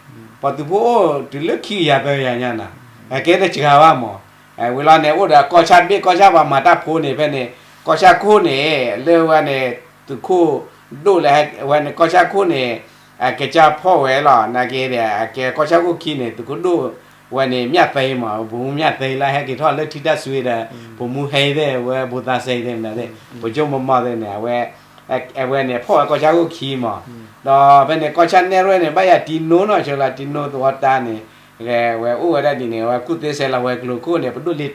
ပှၤသုးဖိအိၣ်တုၤလၢခံကယၤသၢကယၤညါနီၤ အကဲတစှၤဘၣ်မး ဝံၤလီၤန့ၣ် အိၣ်ဒီးကီၢ်ဆၣ်ဘ့ၣ် ကီၢ်ဆၣ်ပှၤမၤတၢ်ဖိန့ၣ် ဖဲန့ၣ် ကီၢ်ဆၣ်ခိၣ်န့ၣ် လၢဝဲန့ၣ် သုးခိၣ်ဒိၣ်လၢ ဝဲန့ၣ် ကီၢ်ဆၣ်ခိၣ်န့ၣ် အကစၢ်ဖီၣ်ဝဲလီၤ နာ်က့ဒီး အကဲကီၢ်ဆၣ်ခိၣ်ခံန့ၣ် သုးခိၣ်ဒိၣ် ဝဲန့ၣ် မၠၣ်သ့မး ဗိုလ်မှူး မၠၣ်သ့ လၢဟဲက့ၤထီၣ်လၢထံတၢ်စွ့ဒီး ဗိုလ်မှူးဟဲသ့ၣ် ဝဲ ဗိုလ်သးစဲသ့ၣ်မနုၤသ့ၣ် ဗိုလ်ချုပ်မောင်မောင်သ့ၣ်န့ၣ် အဝဲန့ၣ် ဖီၣ်ဝဲကီၢ်ဆၣ်ခိၣ်ခံမး ဒီးဖဲန့ၣ် ကီၢ်ဆၣ်နဲၣ်ရွဲၣ်န့ၣ် ဘၣ်ယၤတံနိနီၢ်ဆၢလီၤ တံနိသဝီတၢ်န့ၣ် ဝဲအိၣ်ဝဲဒၣ်ဒ်န့ၣ် ဝဲကူၣ်သ့ဆဲးလီၤဝဲကျိခိၣ်န့ၣ် ပဒိၣ်လ့တီ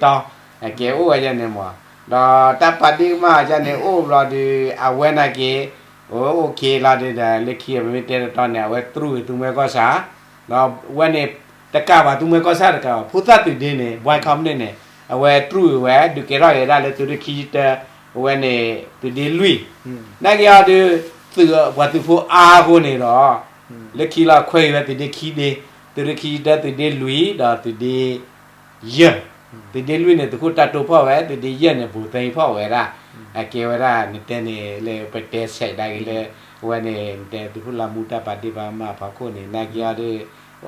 အကဲအိၣ်ဝဲယါန့ၣ်မး ဒီးတၢ်ပာ်ဒ့ၣ်ကမၣ်ယါန့ၣ် အိၣ်ဘျီဒီး အဝဲနာ်က့ အိၣ်အိၣ်ခ့လီၤဒီး လၢခံပမ့ၢ်တဲတတီန့ၣ် အဝဲတြူာ်သုးမွဲကီၢ်ဆၣ် ဒီးဝဲန့ၣ် တကးဘၣ်သုးမွဲကီၢ်ဆၣ်တကးဘၣ် ဖိသၣ်သုးဒ့န့ၣ် Boy Company န့ၣ် အဝဲတြူာ်ဝဲ ဒုးကဲထီၣ်က့ၤဒၣ်လၢသုးရ့ၣ်ခံဆံတၢ အဝဲန့ၣ် သုးဒ့လွံၢ် နာ်က့အီၤဒီး သုးပှၤသုးဖိအါအဃိန့ၣ်ဒီး လၢခံလီၤခွဲးက့ၤဝဲသုးဒ့ခံဒ့ သုးရ့ၣ်ခံဆံတၢ သုးဒ့လွံၢ် ဒီးသုးဒ့ ယဲၢ် သုးဒ့လွံၢ်န့ၣ် သုးခိၣ်တၢ်တိၢ်ဖီၣ်ဝဲ သုးဒ့ယဲၢ်န့ၣ် ဗိုလ်သ့ဖီၣ်ဝဲဒၣ် အကဲဝဲဒၣ် နတဲန့ၣ် လၢပတဲဆဲးဒၣ်က့ၤလၢ အဝဲန့ၣ် နတဲသုးခိၣ်လါမူတၢ်ပာ်ဒ့ၣ်ပာ်ကမၣ်အဖီခိၣ်န့ၣ် နာ်က့အီၤဒီး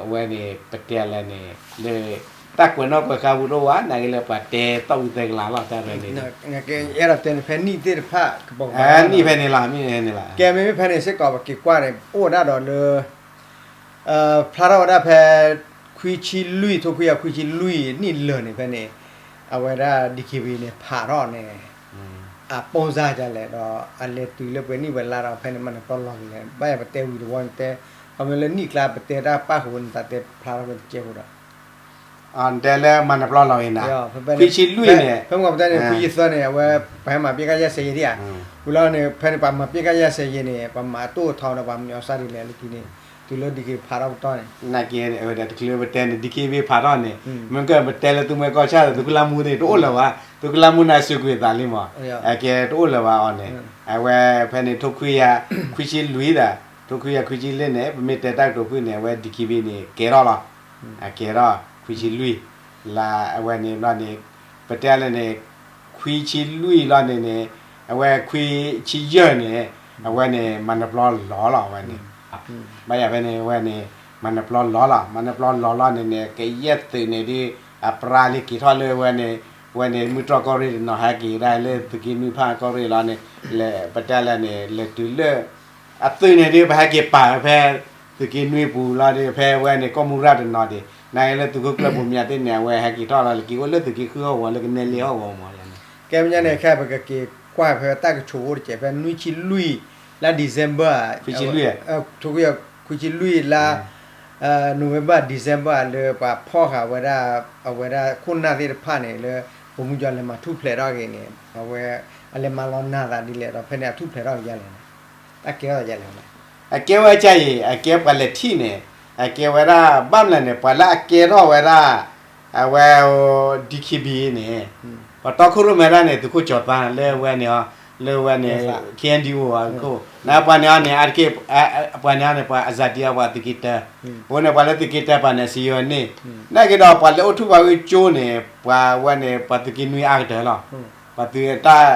အဝဲန့ၣ် ပတဲလၢန့ၣ် လၢ တၢ်ကွဲးနီၣ်ကွဲးဃါပူၤတအိၣ်ဘၣ် နာ်က့လၢပှၤတဲသီၣ်ဝံသဲကလၤလီၤ တၢ်ရဲၣ်န့ၣ် အဲၣ်ဒိးတဲန့ၣ် ဖဲနံၣ်သ့ၣ်တဖၣ်ကပိာ်ကပၤ နံၣ်ဖဲန့ၣ်လီၤ နံၣ်ဖဲန့ၣ်လီၤ ကဲမ့မ့ၢ်ဖဲန့ၣ်စ့ၢ်ကီး ပက့ၤကွၢ်န့ၣ် အိၣ်ဝဲဒၣ်ဒီးလၢ ဖျါထီၣ်ဝဲဒၣ်ဖဲ ခွံဆံလွံၢ် ထိခွံကယၤခွံဆံလွံၢ်နံၣ်လၢာ်န့ၣ် ဖဲန့ၣ် အဝဲဒၣ် DKBA န့ၣ် ဖးထီၣ်န့ၣ် အပိၢ်စၢ်ဒ်လဲၣ်ဒီး အလဲၤတုၤလၢပှဲၤနံၣ်ဝဲလါဒီး ဖဲန့ၣ်မၤနၢၤပျီလီၤဂ့ၤလဲၣ် ဘၣ်ယၤပတဲဝံၤတဝီန့ၣ်တဲ ခီဖျိလၢနံၣ်ကျါပတဲတၢ်ပၣ်ဃုာ်န့ၣ် သးတဲဖျါထီၣ်ဝဲတကဲဖိဒီး တဲလၢမၤနၢၤပျီလီၤဂ့ၤနၤ ခွံဆံလွံၢ်န့ၣ် ဖဲမ့ၢ်ပတဲန့ၣ် ခွံဆံသၢန့ၣ် အဝဲ ပှၤဟဲမၤပစ်ခတ်ရပ်စဲရေးဒံးဧါ ဝံၤလီၤန့ၣ် ဖဲန့ၣ် ပှၤမၤပစ်ခတ်ရပ်စဲရေးန့ၣ် ပှၤမၤအတိၢ်အထီဒီး ပှၤမၤအီၣ်စၢ်ဒ်လဲၣ်လၢခံန့ၣ် တုၤလၢ DKBA ဖးထီၣ်ပတီၢ်န့ၣ် နာ်က့ တချုးပတဲန့ၣ် DKBA ဖးထီၣ်န့ၣ် မ့ၢ်ကပတဲလၢသုးမွဲကီၢ်ဆၣ်ဒီး သုးခိၣ်လါမူန့ၣ် တအိၣ်လၢၤဘၣ် သုးခိၣ်လါမူန့ၣ် စူးကွံာ်သးလံမး အကဲတအိၣ်လၢၤဘၣ်အီၤန့ၣ် အဝဲဖဲန့ၣ် ထိခွံကယၤ ခွံဆံလွံၢ်ဒီး ထိခွံကယၤခွံဆံလွံၢ်န့ၣ် ပမ့ၢ်တဲတၢ်ကတိၤဖုၣ်န့ၣ် အဝဲ DKBA န့ၣ် ကဲထီၣ်လီၤ အကဲထီၣ် ခွံဆံလွံၢ် လၢအဝဲန့ၣ်ဘျီန့ၣ် ပတဲလၢန့ၣ် ခွံဆံလွံၢ်လီၤန့ၣ်န့ၣ် အဝဲခွံဆံယဲၢ်န့ၣ် အဝဲန့ၣ် မၤနၢၤပျီလီၤလီၤ အဝဲန့ၣ် ဘၣ်ယၤဖဲန့ၣ် အဝဲန့ၣ် မၤနၢၤပျီလီၤလီၤ မၤနၢၤပျီလီၤလီၤန့ၣ်န့ၣ် ကယဲၢ်သုးန့ၣ်ဒီး အပြါလံက့ၤထီၣ်လၢဝဲန့ၣ် ဝဲန့ၣ် မုၢ်တြီၢ်ကီၢ်ရ့ၣ်တနီၤ ဟဲက့ၤဒၣ်လၢသုးက့နွံဖၣ်ကီၢ်ရ့ၣ်လီၤန့ၣ် လဲၤပတဲလၢန့ၣ် လဲၤတုၤလၢ အသုးန့ၣ်ဒီး ပဟဲက့ၤပာ်ဝဲဖဲ သုးက့နွံပူၤလီၤဒီး ဖဲဝဲန့ၣ် ကီၢ်မူရၣ်တနီၤဒံး နာ်က့လၢသုးခိၣ်ကျၢၢ်ဘိမၠးသ့ၣ်န့ၣ် အဝဲဟဲက့ၤထီၣ်လီၤ လဲၤက့ၤအိၣ်လၢသုးက့ဃုဟီၣ်ကဝီၤလၢကနဲလ့ဟီၣ်ကဝီၤမးလီၤန့ၣ် ကဲမ့ၢ်ညါန့ၣ် ခဲပကက့ၤကွၢ်ဖဲတၢ်ကဆိးအိၣ်တကဲး ဖဲနွံဆံလွံၢ် လါ December ခွံဆံလွံၢ် လါ November December လၢပှၤဖီၣ်ဃာ်ဝဲဒၣ် အဝဲဒၣ်ခိၣ်နၢ်သ့ၣ်တဖၣ်န့ၣ် လၢ ဗိုလ်မှူးကြီး လဲၤမၤထူၣ်ဖျဲးထီၣ်က့ၤန့ၣ် အဝဲ အလဲၤမၤလီၤနၤသးဒ်လဲၣ်ဒီး ဖဲန့ၣ်အထူၣ်ဖျဲးထီၣ်က့ၤယါလဲၣ်န့ၣ် တၢ်ကဲထီၣ်ယါလဲၣ်န့ၣ် အကဲဝဲကါအံၤ အကဲပှၤလဲၤထံၣ်န့ၣ် အကဲဝဲဒၣ် ဘၣ်မနုၤလဲၣ်န့ၣ် ပှၤလၢအကဲထီၣ်ဝဲဒၣ် အဝဲ DKBA န့ၣ် ပှၤတီခိၣ်ရိၣ်မဲတၢ်န့ၣ် သုးခိၣ်ကၠီၤသါ လၢဝဲန့ၣ် လၢဝဲန့ၣ် KNDO အခိၣ် နပှၤန့ၣ်အီၤန့ၣ် အါတက့ၢ် ပှၤန့ၣ်အီၤန့ၣ် ပှၤအစးတံအီၤ ပှၤသုးက့တၢ အဃိန့ၣ် ပှၤလၢသုးက့တၢပှၤန့ၣ် စံယိၤန့ၣ် နာ်က့ဒီး ပှၤလၢအိၣ်ထူၣ်ဘၣ်ဝဲကၠိန့ၣ် ပှၤဝဲန့ၣ် ပှၤသုးက့နွံအါကတၢၢ်လီၤ ပှၤသုးတၢ်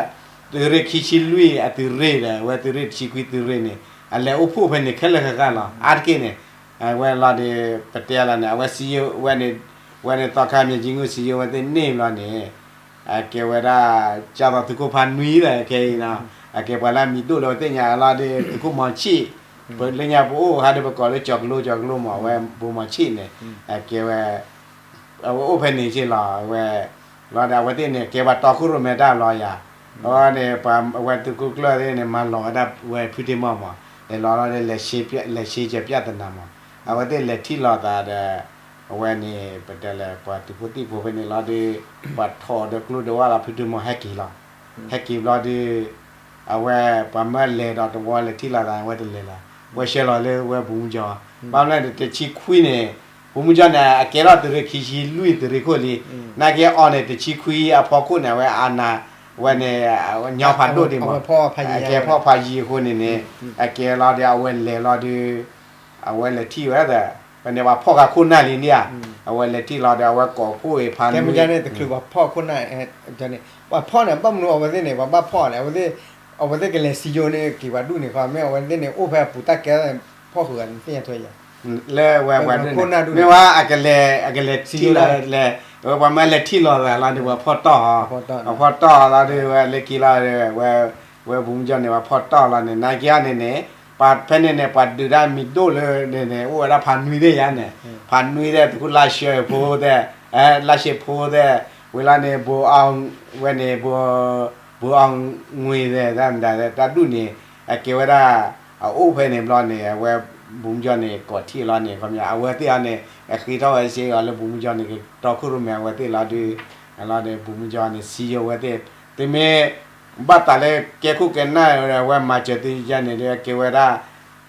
သုးရ့ၣ်ခံဆံလွံၢ်အသုးရ့ၣ်ဒီး အဝဲသုးရ့ၣ်တဆံခွံသုးရ့ၣ်န့ၣ် အလဲၤအိၣ်ဖှိၣ်ဖဲန့ၣ်ခဲလၢာ်ခဲဆ့လီၤ အါတက့ၢ်န့ၣ် အဝဲလီၤဒီး ပတဲလီၤန့ၣ် အဝဲစံယိၤဝဲန့ၣ် ဝဲန့ၣ်သီခါ မၠဲကၠံငူၢ် စံယိၤဝဲသ့ၣ်န့ၣ်ဘျီန့ၣ် အကဲဝဲဒၣ် ကၢ်သိးသုးခိၣ်ဖးနွံဒီး ခဲအံၤ အကဲပှၤလၢအမံၤဒိၣ်လၢပသ့ၣ်ညါလီၤဒီး သုးခိၣ်မီၤဆံၣ် ပလၢညါပအိၣ်ဟးဒီးပကိးလၢကၠီၤကလိ ကၠီၤကလိမး အဝဲဘိးမီၤဆံၣ်န့ၣ် အကဲဝဲ အဝဲအိၣ်ဖဲန့ၣ်က့လီၤ အဝဲ လီၤဒီးအဝဲသ့ၣ်န့ၣ် ကဲပှၤတီခိၣ်ရိၣ်မဲတၢ်ဘျီယၤ အဝဲန့ၣ် ပှၤအဝဲသုးခိၣ်ကျၢၢ်သ့ၣ်န့ၣ် မၤလီၤဝဲဒၣ်ဝဲဖုတ့ၢ်မီၢ်မး လဲၤလီၤလီၤဒီး လဲၤရှဲကၠၢပြဿနာမး အဝဲသ့ၣ်လဲၤထံၣ်လိာ်သးဒီး အဝဲန့ၣ် ပတဲလဲၣ် ပှၤသုးဖိသံၣ်ဖိဖဲန့ၣ်လီၤဒီး ပှၤထိးဒီးကျိဒီးဝၣ်လီၤဖုတ့ၢ်မီၢ်ဟဲက့ၤလီၤ ဟဲက့ၤဘျီဒီး အဝဲပှၤမၢလဲၤဒီးတဝီလဲၤထံၣ်လိာ်သး အဝဲတလဲၤလီၤ ဝဲဆှၢလီၤလၢဝဲဘူမူကၠီၤ ဘၣ်မနုၤလဲၣ် တဆံခွံန့ၣ် ဘူမူကၠီန့ၣ် အကဲထီၣ်သုးရ့ၣ်ခံဆံလွံၢ်သုးရ့ၣ်ခိၣ်လံ, နာ်က့အီၤန့ၣ် တဆံခွံအဖီခိၣ်န့ၣ် အဝဲအနး, ဝဲန့ၣ် ညီဖးဒိၣ်ဒံးမး, အကဲဖီၣ်ဖးယံၤအဃိန့ၣ်န့ၣ်, အကဲလီၤဒီး အဝဲလဲၤလီၤဒီး အဝဲလဲၤထံၣ်ဝဲဒီး ဝဲန့ၣ်ပှၤဖီၣ်ဃာ်ခိၣ်နၢ်လံန့ၣ်ဧါ, အဝဲလဲၤထံၣ်လီၤဒီး အဝဲကိးဖှိၣ်အံၤဖးနွံ ပှၤဖီၣ်န့ၣ် ဘၣ်မနုၤအဝဲသ့ၣ်န့ၣ် ပှၤဘၣ်ဖီၣ်လဲၣ်, အဝဲသ့ၣ်ကလဲၤစံယိန့ၣ်က့ၤပှၤဒူၣ်န့ၣ်ဃီ, မ့ၢ်အဝဲသ့ၣ်န့ၣ် အိၣ်ဖဲအပူၤတၢ်ကဲထီၣ်န့ၣ် ဖီၣ်ဃုာ်ဂၤန့ၣ် သ့ၣ်ညါထွဲယၤ, လၢဝဲပှၤဒူၣ်န့ၣ် မ့ၢ်ဝဲ အကလဲၤထံၣ်လီၤလဲၣ်, ဝဲပှၤမၢလဲၤထံၣ်လီၤသးလီၤဒီး ပှၤဖီၣ်တီၢ်ဟီ, ပှၤဖီၣ်တီၢ်လီၤဒီး ဝဲလၢခံလီၤဒီး ဝဲ ဝဲဘူမူကၠီန့ၣ် ပှၤဖီၣ်တီၢ်လီၤန့ၣ် နာ်က့အီၤန့ၣ်န့ၣ် ပှၤဖဲန့ၣ်န့ၣ် ပှၤဒုးတၢ်မံၤဒိၣ်လၢန့ၣ်န့ၣ် အိၣ်ဝဲဒၣ်ဖးနွံသ့ၣ်ယါန့ၣ်, ဖးနွံသ့ၣ် သုးခိၣ်လါရှဲဖိသ့ၣ်, လါရှဲဖိသ့ၣ်, ဝံၤလီၤန့ၣ် ဝဲန့ၣ် ဘူအီၣ်ငွေသ့ၣ် တၢ်ဒူၣ်န့ၣ် အကဲဝဲဒၣ် အအိၣ်ဖဲန့ၣ်ဘျီန့ၣ် အဝဲ ဘူမူကၠီန့ၣ် ကိးထံၣ်လီၤန့ၣ် ခီပညီ အဝဲသ့ၣ်အီၤန့ၣ် အဃ့ထီၣ်ဝဲစ့အီၤလၢဘူမူကၠီန့ၣ် ကတီခိၣ်ရိၣ်မဲအဝဲသ့ၣ်လီၤဒီး လီၤန့ၣ် ဘူမူကၠီန့ၣ် စံယိဝဲသ့ၣ် သုမ့ၢ် ဘၣ်သးလၢကဲခိၣ်ကဲနၢ် အဝဲမၤစၢၤသုယါန့ၣ်ဒီး အကဲဝဲဒၣ်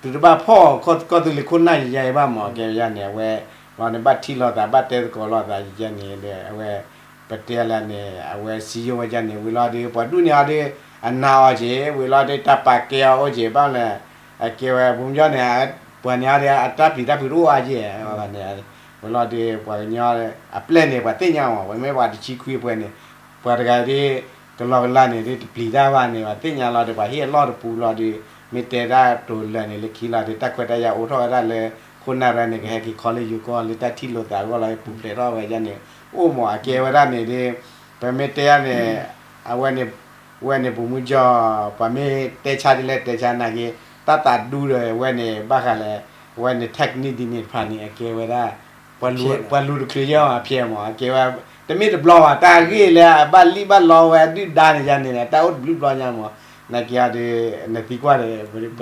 သုတဘၣ်ဖီၣ်ကီၢ်သူလ့ၤခိၣ်နၢ်ယါအံၤဘၣ်မး ကဲယါန့ၣ် အဝဲ လီၤန့ၣ် ဘၣ်ထံၣ်လိာ်သး ဘၣ်တဲသကိးလိာ်သးယါန့ၣ်ဒီး အဝဲ ပတဲလၢန့ၣ် အဝဲစံယိဝဲယါန့ၣ် ဝံၤလီၤဒီး ပှၤဒူၣ်န့ၣ်အီၤဒီး အနာ်အီၤက့ၤ ဝံၤလီၤဒီး တၢ်ပာ်ကဲအီၤအိၣ်က့ၤ ဘၣ်လဲၣ် အကဲဝဲ ဘူမူကၠီန့ၣ် ပှၤန့ၣ်အီၤဒီး အတၢ်ပျံၤတၢ်ဖုးတအိၣ်အါက့ၤ န့ၣ် ဝံၤလီၤဒီး ပှၤကညီ အပျဲၢ်န့ၣ် ပှၤသ့ၣ်ညါမး ပမ့ၢ်ပှၤတဆံခွံပှဲၤန့ၣ် ပှၤတဂၤဒီး ကလီကလါန့ၣ်ဒီး တပျံၤတၢ်ဘၣ်န့ၣ် ပှၤသ့ၣ်ညါလီၤဒီး ပှၤဟ့ၣ်အလီၢ်တပူၤလီၤဒီး မ့ၢ်တဲဒၣ်တိၤလၢာ်န့ၣ် လၢခံလီၤဒီး တၢ်ခွဲးတၢ်ယာ်အိၣ်ထီၣ်ဝဲဒၣ်လၢ ခိၣ်နၢ်ရၢန့ၣ် ကဟဲက့ၤခီလၢယိၤကီၢ်လၢတၢ်ထံၣ်လိာ်သးအဂီၢ်လီၤ ပူၤဖျဲးထီၣ်ဝဲယါန့ၣ် အိၣ်မး အကဲဝဲဒၣ်န့ၣ်ဒီး ပမ့ၢ်တဲယါန့ၣ် အဝဲန့ၣ် ဝဲန့ၣ် ဘူမူကၠီ ပှၤမ့ၢ်တဲဆါဒ်လဲၣ်တဲဆါနာ်က့ တၢ်သးဒူဒီးဝဲန့ၣ် ဘၣ်ဃးလၢ ဝဲန့ၣ် technique ဒ်န့ၣ်တဖၣ်န့ၣ် အကဲဝဲဒၣ် ပှၤလူၤတချုးယဲၢ်အဖျဲၣ်မး အကဲဝဲ တမ့ၢ်တဘျီဘၣ် တၢ်ဂ့ၢ်လၢအဘၣ်လံၣ်ဘၣ်လီဝဲအဒုၣ်ဒါန့ၣ်ယါန့ၣ် တၢ်အိၣ်တဘျုးဘျီညါမး နာ်က့ဒီး နသံကွၢ်ဒီး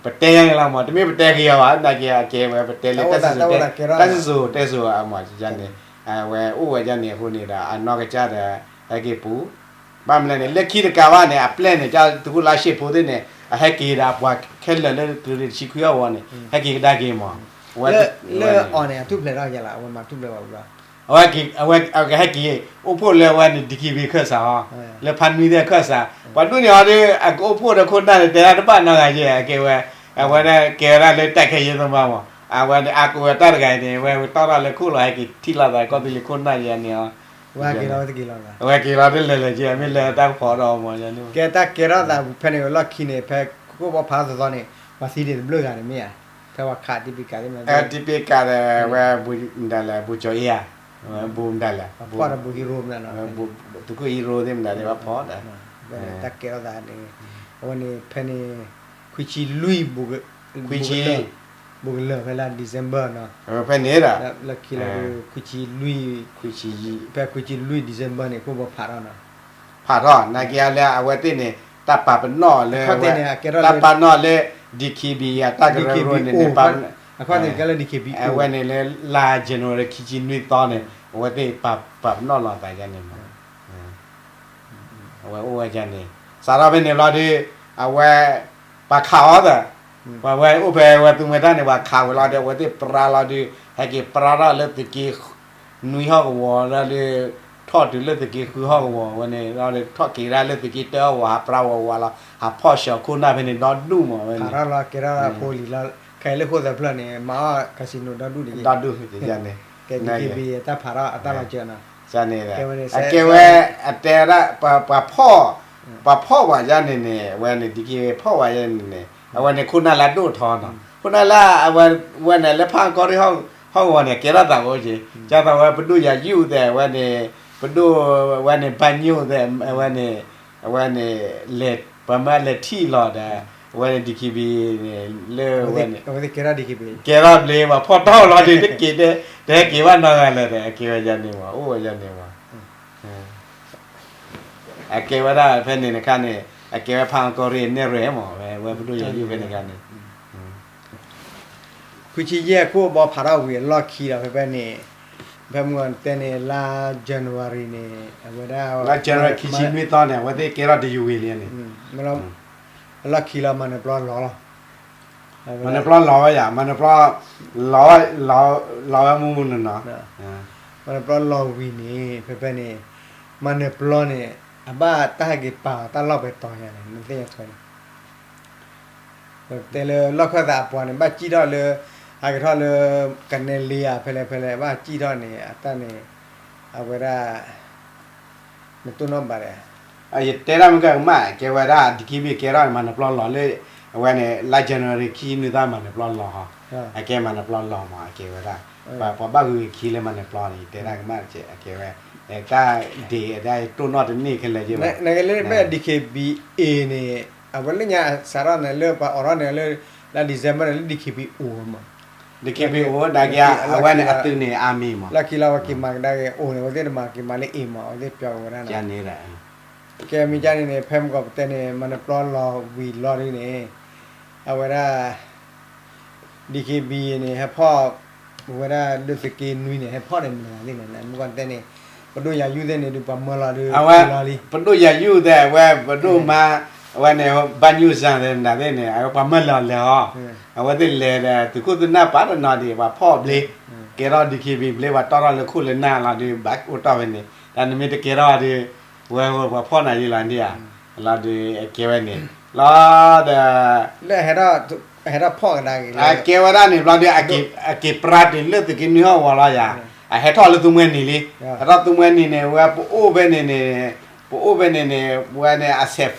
ပတဲယါန့ၣ်လီၤမး တမ့ၢ်ပတဲက့ၤအီၤဘၣ် နာ်က့အကဲဝဲ ပတဲလၢ တၢ်စံၣ်စိၤတဲစိၤအမးယါန့ၣ် အဝဲအိၣ်ဝဲယါန့ၣ်အဃိန့ၣ်ဒီး အနီၢ်ကစၢ်ဒီး ဟဲက့ၤပူၤ ဘၣ်မနုၤလဲၣ်န့ၣ် လၢခံတကးဘၣ်န့ၣ် အပျဲၢ်န့ၣ် ကၢ်သုးခိၣ်လါရှ့ၣ်ဖိသ့ၣ်န့ၣ် အဟဲက့ၤဒီးပှၤခဲလၢာ်လၢသုးရ့ၣ်တဆံခွံအဂီၢ်န့ၣ် ဟဲက့ၤကဒါက့ၤမး လၢအီၤန့ၣ် အထူၣ်ဖျဲးထီၣ်ယါလၢ အဝဲမၤထူၣ်ဖျဲးဘၣ်ဘျီ အဝဲကဟဲက့ၤ အိၣ်ဖှိၣ်လၢအဝဲန့ၣ် DKBA ခၢၣ်စးဟီ လၢဖါနွံသ့ၣ်အခၢၣ်စး ပှၤဒူၣ်န့ၣ်အီၤဒီး အကအိၣ်ဖှိၣ်ဒီးခိၣ်နၢ်န့ၣ် တဲဒၣ်တဘၣ်နီတဂၤယဲၢ် အကဲဝဲ အဝဲဒၣ်ကဲဝဲဒၣ်လၢတၢ်ခဲယဲၢ်သ့ၣ်မးမး အဝဲန့ၣ် အကိးဝဲတၢ်တဂၤအံၤန့ၣ် ဝဲတီၢ်ထီၣ်လၢခိၣ်လီၤ ဟဲက့ၤထံၣ်လိာ်သးကီၢ်သူလ့ၤခိၣ်နၢ်ယဲၢ်န့ၣ်အီၤ အဝဲက့ၤလီၤတလဲၤလဲၤက့ၤ မ့ၢ်လဲၤတၢ်ကဖီဒီးမး ကဲတၢ်ကဲထီၣ်သးပူၤဖဲန့ၣ် လီၢ်ခံန့ၣ် ဖဲခိၣ်ဘီဖးထီၣ်သီသီန့ၣ် ပှၤသံန့ၣ်တဘျုးဂၤန့ၣ်မ့ၢ်ဧါ ဖဲပှၤခး DP ကးသ့ၣ်မနုၤ DP ကးဒီး ဝဲ မတၤလဲၣ် ဘူကၠီၤအ့ၣ်ဧါ ဝဲဘူမတၤလဲၣ် ဖီၣ်ဒီးဘူဟံရိမနုၤ သုးခိၣ်ဟံရိသ့ၣ်မတၤသ့ၣ် ဘၣ်ဖီၣ်ဒီး တၢ်ကဲထီၣ်သးန့ၣ် အဝဲန့ၣ်ဖဲန့ၣ် ခွံဆံလွံၢ် ခွံဆံ ဘူးကလၢာ်ဖဲလၢ December နီၤ ဖဲန့ၣ်ဒီး လၢခံလီၤဒီး ခွံဆံလွံၢ် ဖဲခွံဆံလွံၢ် December န့ၣ် ခိၣ်ဘီဖးထီၣ်နီၤ ဖးထီၣ် နာ်က့အီၤလၢအဝဲသ့ၣ်န့ၣ် တၢ်ပာ်ပနီၣ်လၢ တၢ်ပာ်ပနီၣ်လၢ DKBA အတၢ်ကရၢကရိန့ၣ်န့ၣ် အခီၣ်န့ၣ်ကဲလၢ DKBA အဝဲန့ၣ်လၢ လါ January ခံဆံနွံသီန့ၣ် အဝဲသ့ၣ်ပာ်ပနီၣ်လီၤသးယါန့ၣ်မး အဝဲအိၣ်ဝဲယါန့ၣ် စးထီၣ်ဖဲန့ၣ်ဘျီဒီး အဝဲ ပှၤခးအီၤသး ပှၤဝဲအိၣ်ဖဲဝဲသူမှဲတၢ်န့ၣ် ပှၤခးဝဲလီၤဒီး အဝဲသ့ၣ်ပြါလီၤဒီး ဟဲက့ၤပြါထီၣ်လၢသုးက့ နွံဟီၣ်ကဝီၤလီၤဒီး ထီၣ်တုၤလၢသုးက့ဃုဟီၣ်ကဝီၤဝဲန့ၣ် လီၤဒီးထီၣ်က့ၤဒၣ်လၢသုးက့တၢဟီၣ်ကဝီၤ ဟးပြါဝးဝးလီၤ ဟးဖီၣ်ဆှၢခိၣ်နၢ်ဖဲန့ၣ် ဒီဒူၣ်မးဝဲန့ၣ် ကဲထီၣ်သးဖိလံၤလီၤ ခဲအံၤလၢဃိၣ်သၢဖျၢၣ်န့ၣ် မၤအီၣ် casino ဒီဒူၣ်တဂ့ၤ ဒီဒူၣ်န့ၣ် ကဲ DKBA တၢ်ဖးထီၣ်အတၢ်လီၤစၢၤနီၤ န့ၣ် အကဲဝဲ အတဲဝဲဒၣ် ပှၤဖီၣ် ပှၤဖီၣ်ဝဲယါန့ၣ်န့ၣ် အဝဲန့ၣ် DKBA ဖီၣ်ဝဲယါန့ၣ်န့ၣ် အဝဲန့ၣ်ခိၣ်နၢ်လၢအဒိၣ်ထီနီၤ ခိၣ်နၢ်လၢအဝဲ ဝဲန့ၣ်လၢဖးကီၢ်ရ့ၣ်ဟီၣ်ကဝီၤန့ၣ် ကဲထီၣ်သးအိၣ်က့ၤ ကၢ်သးဝဲပဒိၣ်ယၤယုၢ်သဲး အဝဲန့ၣ် ပဒိၣ် ဝဲန့ၣ်ဘၣ်ညိၣ်သဲး အဝဲန့ၣ် အဝဲန့ၣ် လဲၤ ပှၤမၢလဲၤထံၣ်လီၤဒီး အဝဲန့ၣ် DKBA န့ၣ် လၢဝဲန့ၣ် ကဲထီၣ်ဘျ့ ပှၤဖီၣ်တီၢ်လီၤဒီး တက့ၤ တဟဲက့ၤဘၣ်နီတဂၤလၢၤဒီး အကဲဝဲယါန့ၣ်မး အိၣ်ဝဲယါန့ၣ်မး အကဲဝဲဒၣ်ဖဲန့ၣ်တခါန့ၣ် အကဲဝဲဖးကီၢ်ရ့ၣ်နဲၣ်ရွဲၣ်မး ဝဲပဒိၣ်ယၤယုၢ်ဖဲန့ၣ်တခါန့ၣ် ခွံဆံယဲၢ်ခိၣ်ဘီဖးထီၣ်ဝံၤအလီၢ်ခံဒီးဖဲဖဲန့ၣ် ဖဲမုၢ်တဲန့ၣ် လါ January န့ၣ် အဝဲဒၣ် လါ January ခံဆံနွံသီန့ၣ် အဝဲသ့ၣ်ကဲထီၣ်တယုၢ်ဝံၤလံန့ၣ် အလီၢ်ခံလီၤမၤနၢၤပျီလီၤလီၤ မၤနၢၤပျီလီၤဝဲယၤ, မၤနၢၤပျီလီၤဝဲ, လီၤဝဲမူမူနီၢ်နီၢ်, မၤနၢၤပျီလီၤဝံၤန့ၣ် ဖဲဖဲန့ၣ် မၤနၢၤပျီန့ၣ် အဘၣ်တၢ်ဟဲက့ၤပာ်အီၤတ၁ၢ်လီၢ်ဖဲတီၤယၤန့ၣ် နသ့ၣ်ညါထွဲန့ၣ် ပတဲလၢလီၢ်ခၢၣ်သးအပှၤန့ၣ် ဘၣ်စံၣ်ထီၣ်လၢ ဟးက့ၤထီၣ်လၢ ကနဲလ့ဧါ ဖဲလဲၣ်ဖဲလဲၣ် ဘၣ်စံၣ်ထီၣ်န့ၣ် အတၢ်န့ၣ် အဝဲဒၣ် နတိၢ်နီၣ်ဘၣ်ဒီး ယတဲဒၣ်မ့ၢ်ကမၣ် ကဲဝဲဒၣ် DKBA ကဲထီၣ်န့ၣ် မၤနၢၤပျီလီၤလၢ အဝဲန့ၣ် လါ January ခံနွံသီ မၤနၢၤပျီလီၤဟီ, အကဲမၤနၢၤပျီလီၤမး အကဲဝဲဒၣ် ပှၤဘၣ်ဂုာ်က့ၤခံလၢမၤနၢၤပျီန့ၣ် ယတဲဒၣ်ကမၣ် အကဲဝဲ တၢ်ဒ့ၣ်အဒၣ်တိၢ်နီၣ်တန့ၢ်ခဲလၢာ်ယဘၣ်, နကလၢဘၣ် DKBA န့ၣ် အဝဲလၢညါစးထီၣ်န့ၣ် လၢပှၤအိးထီၣ်န့ၣ်လၢ လါ December န့ၣ်လၢ DKBA အိၣ်မး, DKBA အိၣ်ဒၣ်က့ အဝဲန့ၣ်အသုးန့ၣ် အါမံၤမး, လၢခံလီၤဝဲက့ၤမၤကဒါက့ၤအိၣ်န့ၣ် အဝဲသ့ၣ်တမၤက့ၤမၤလၢအ့ၣ်မး အဝဲသ့ၣ်ပျီဝဲဒၣ်န့ၣ်, ကဲမ့ၢ်ကန့ၣ်န့ၣ် ဖဲမကီၢ်ပတဲန့ၣ် မၤနၢၤပျီလီၤဝံၤလီၤဒ်န့ၣ် အဝဲဒၣ် DKBA န့ၣ် ဟဲဖီၣ် ပဝဲဒၣ်လၢသုးက့နွံန့ၣ် ဟဲဖီၣ်ဒီးမတၤဂၤသ့ၣ်န့ၣ် မ့ၢ်ကီၢ်တဲန့ၣ် ပဒိၣ်ယၤယုၢ်သ့ၣ်န့ၣ် ဒုးပှၤမၢလီၤဒုး အဝဲ လီၤလံ, ပဒိၣ်ယၤယုၢ်သ့ၣ် အဝဲပဒိၣ်မါ အဝဲန့ၣ် ဘၣ်ညူစၣ်သ့ၣ်မတၤသ့ၣ်န့ၣ် အဝဲပှၤမၢလီၤလဲၤအီၤ, အဝဲသ့ၣ်လဲၤဒီး သုးခိၣ်သုးနၢ်ပာ်တနီၤဒံး ပှၤဖီၣ်ဘျ့, ကဲထီၣ် DKBA ဘျ့ ပှၤတီၢ်ထီၣ်လၢခိၣ်လၢနၢ်လီၤဒုး ဘၣ်အိၣ်တီၢ်ဝဲန့ၣ် တၢ်နမ့ၢ်တကဲထီၣ်ဒုး ဝဲပှၤဖီၣ်နၤယံလီၤဒံးဧါ, လီၤဒုးအကဲဝဲန့ၣ် လီၤဒီး လၢ ဟဲထီၣ်ဖီၣ်ကဒါက့ၤလၢ အကဲဝဲဒၣ်န့ၣ် ဘျီဒုး အက့ၤပြါတုၤလၢသုးက့နွံဟီၣ်ကဝီၤလီၤယၤ, အဟဲထီၣ်လၢသူမှဲနံၤလံ, ဟဲထီၣ်သူမှဲနံၤန့ၣ် ဝဲပအိၣ်ဖဲန့ၣ်န့ၣ်, ပအိၣ်ဖဲန့ၣ်န့ၣ် ဝဲန့ၣ်အစဲး,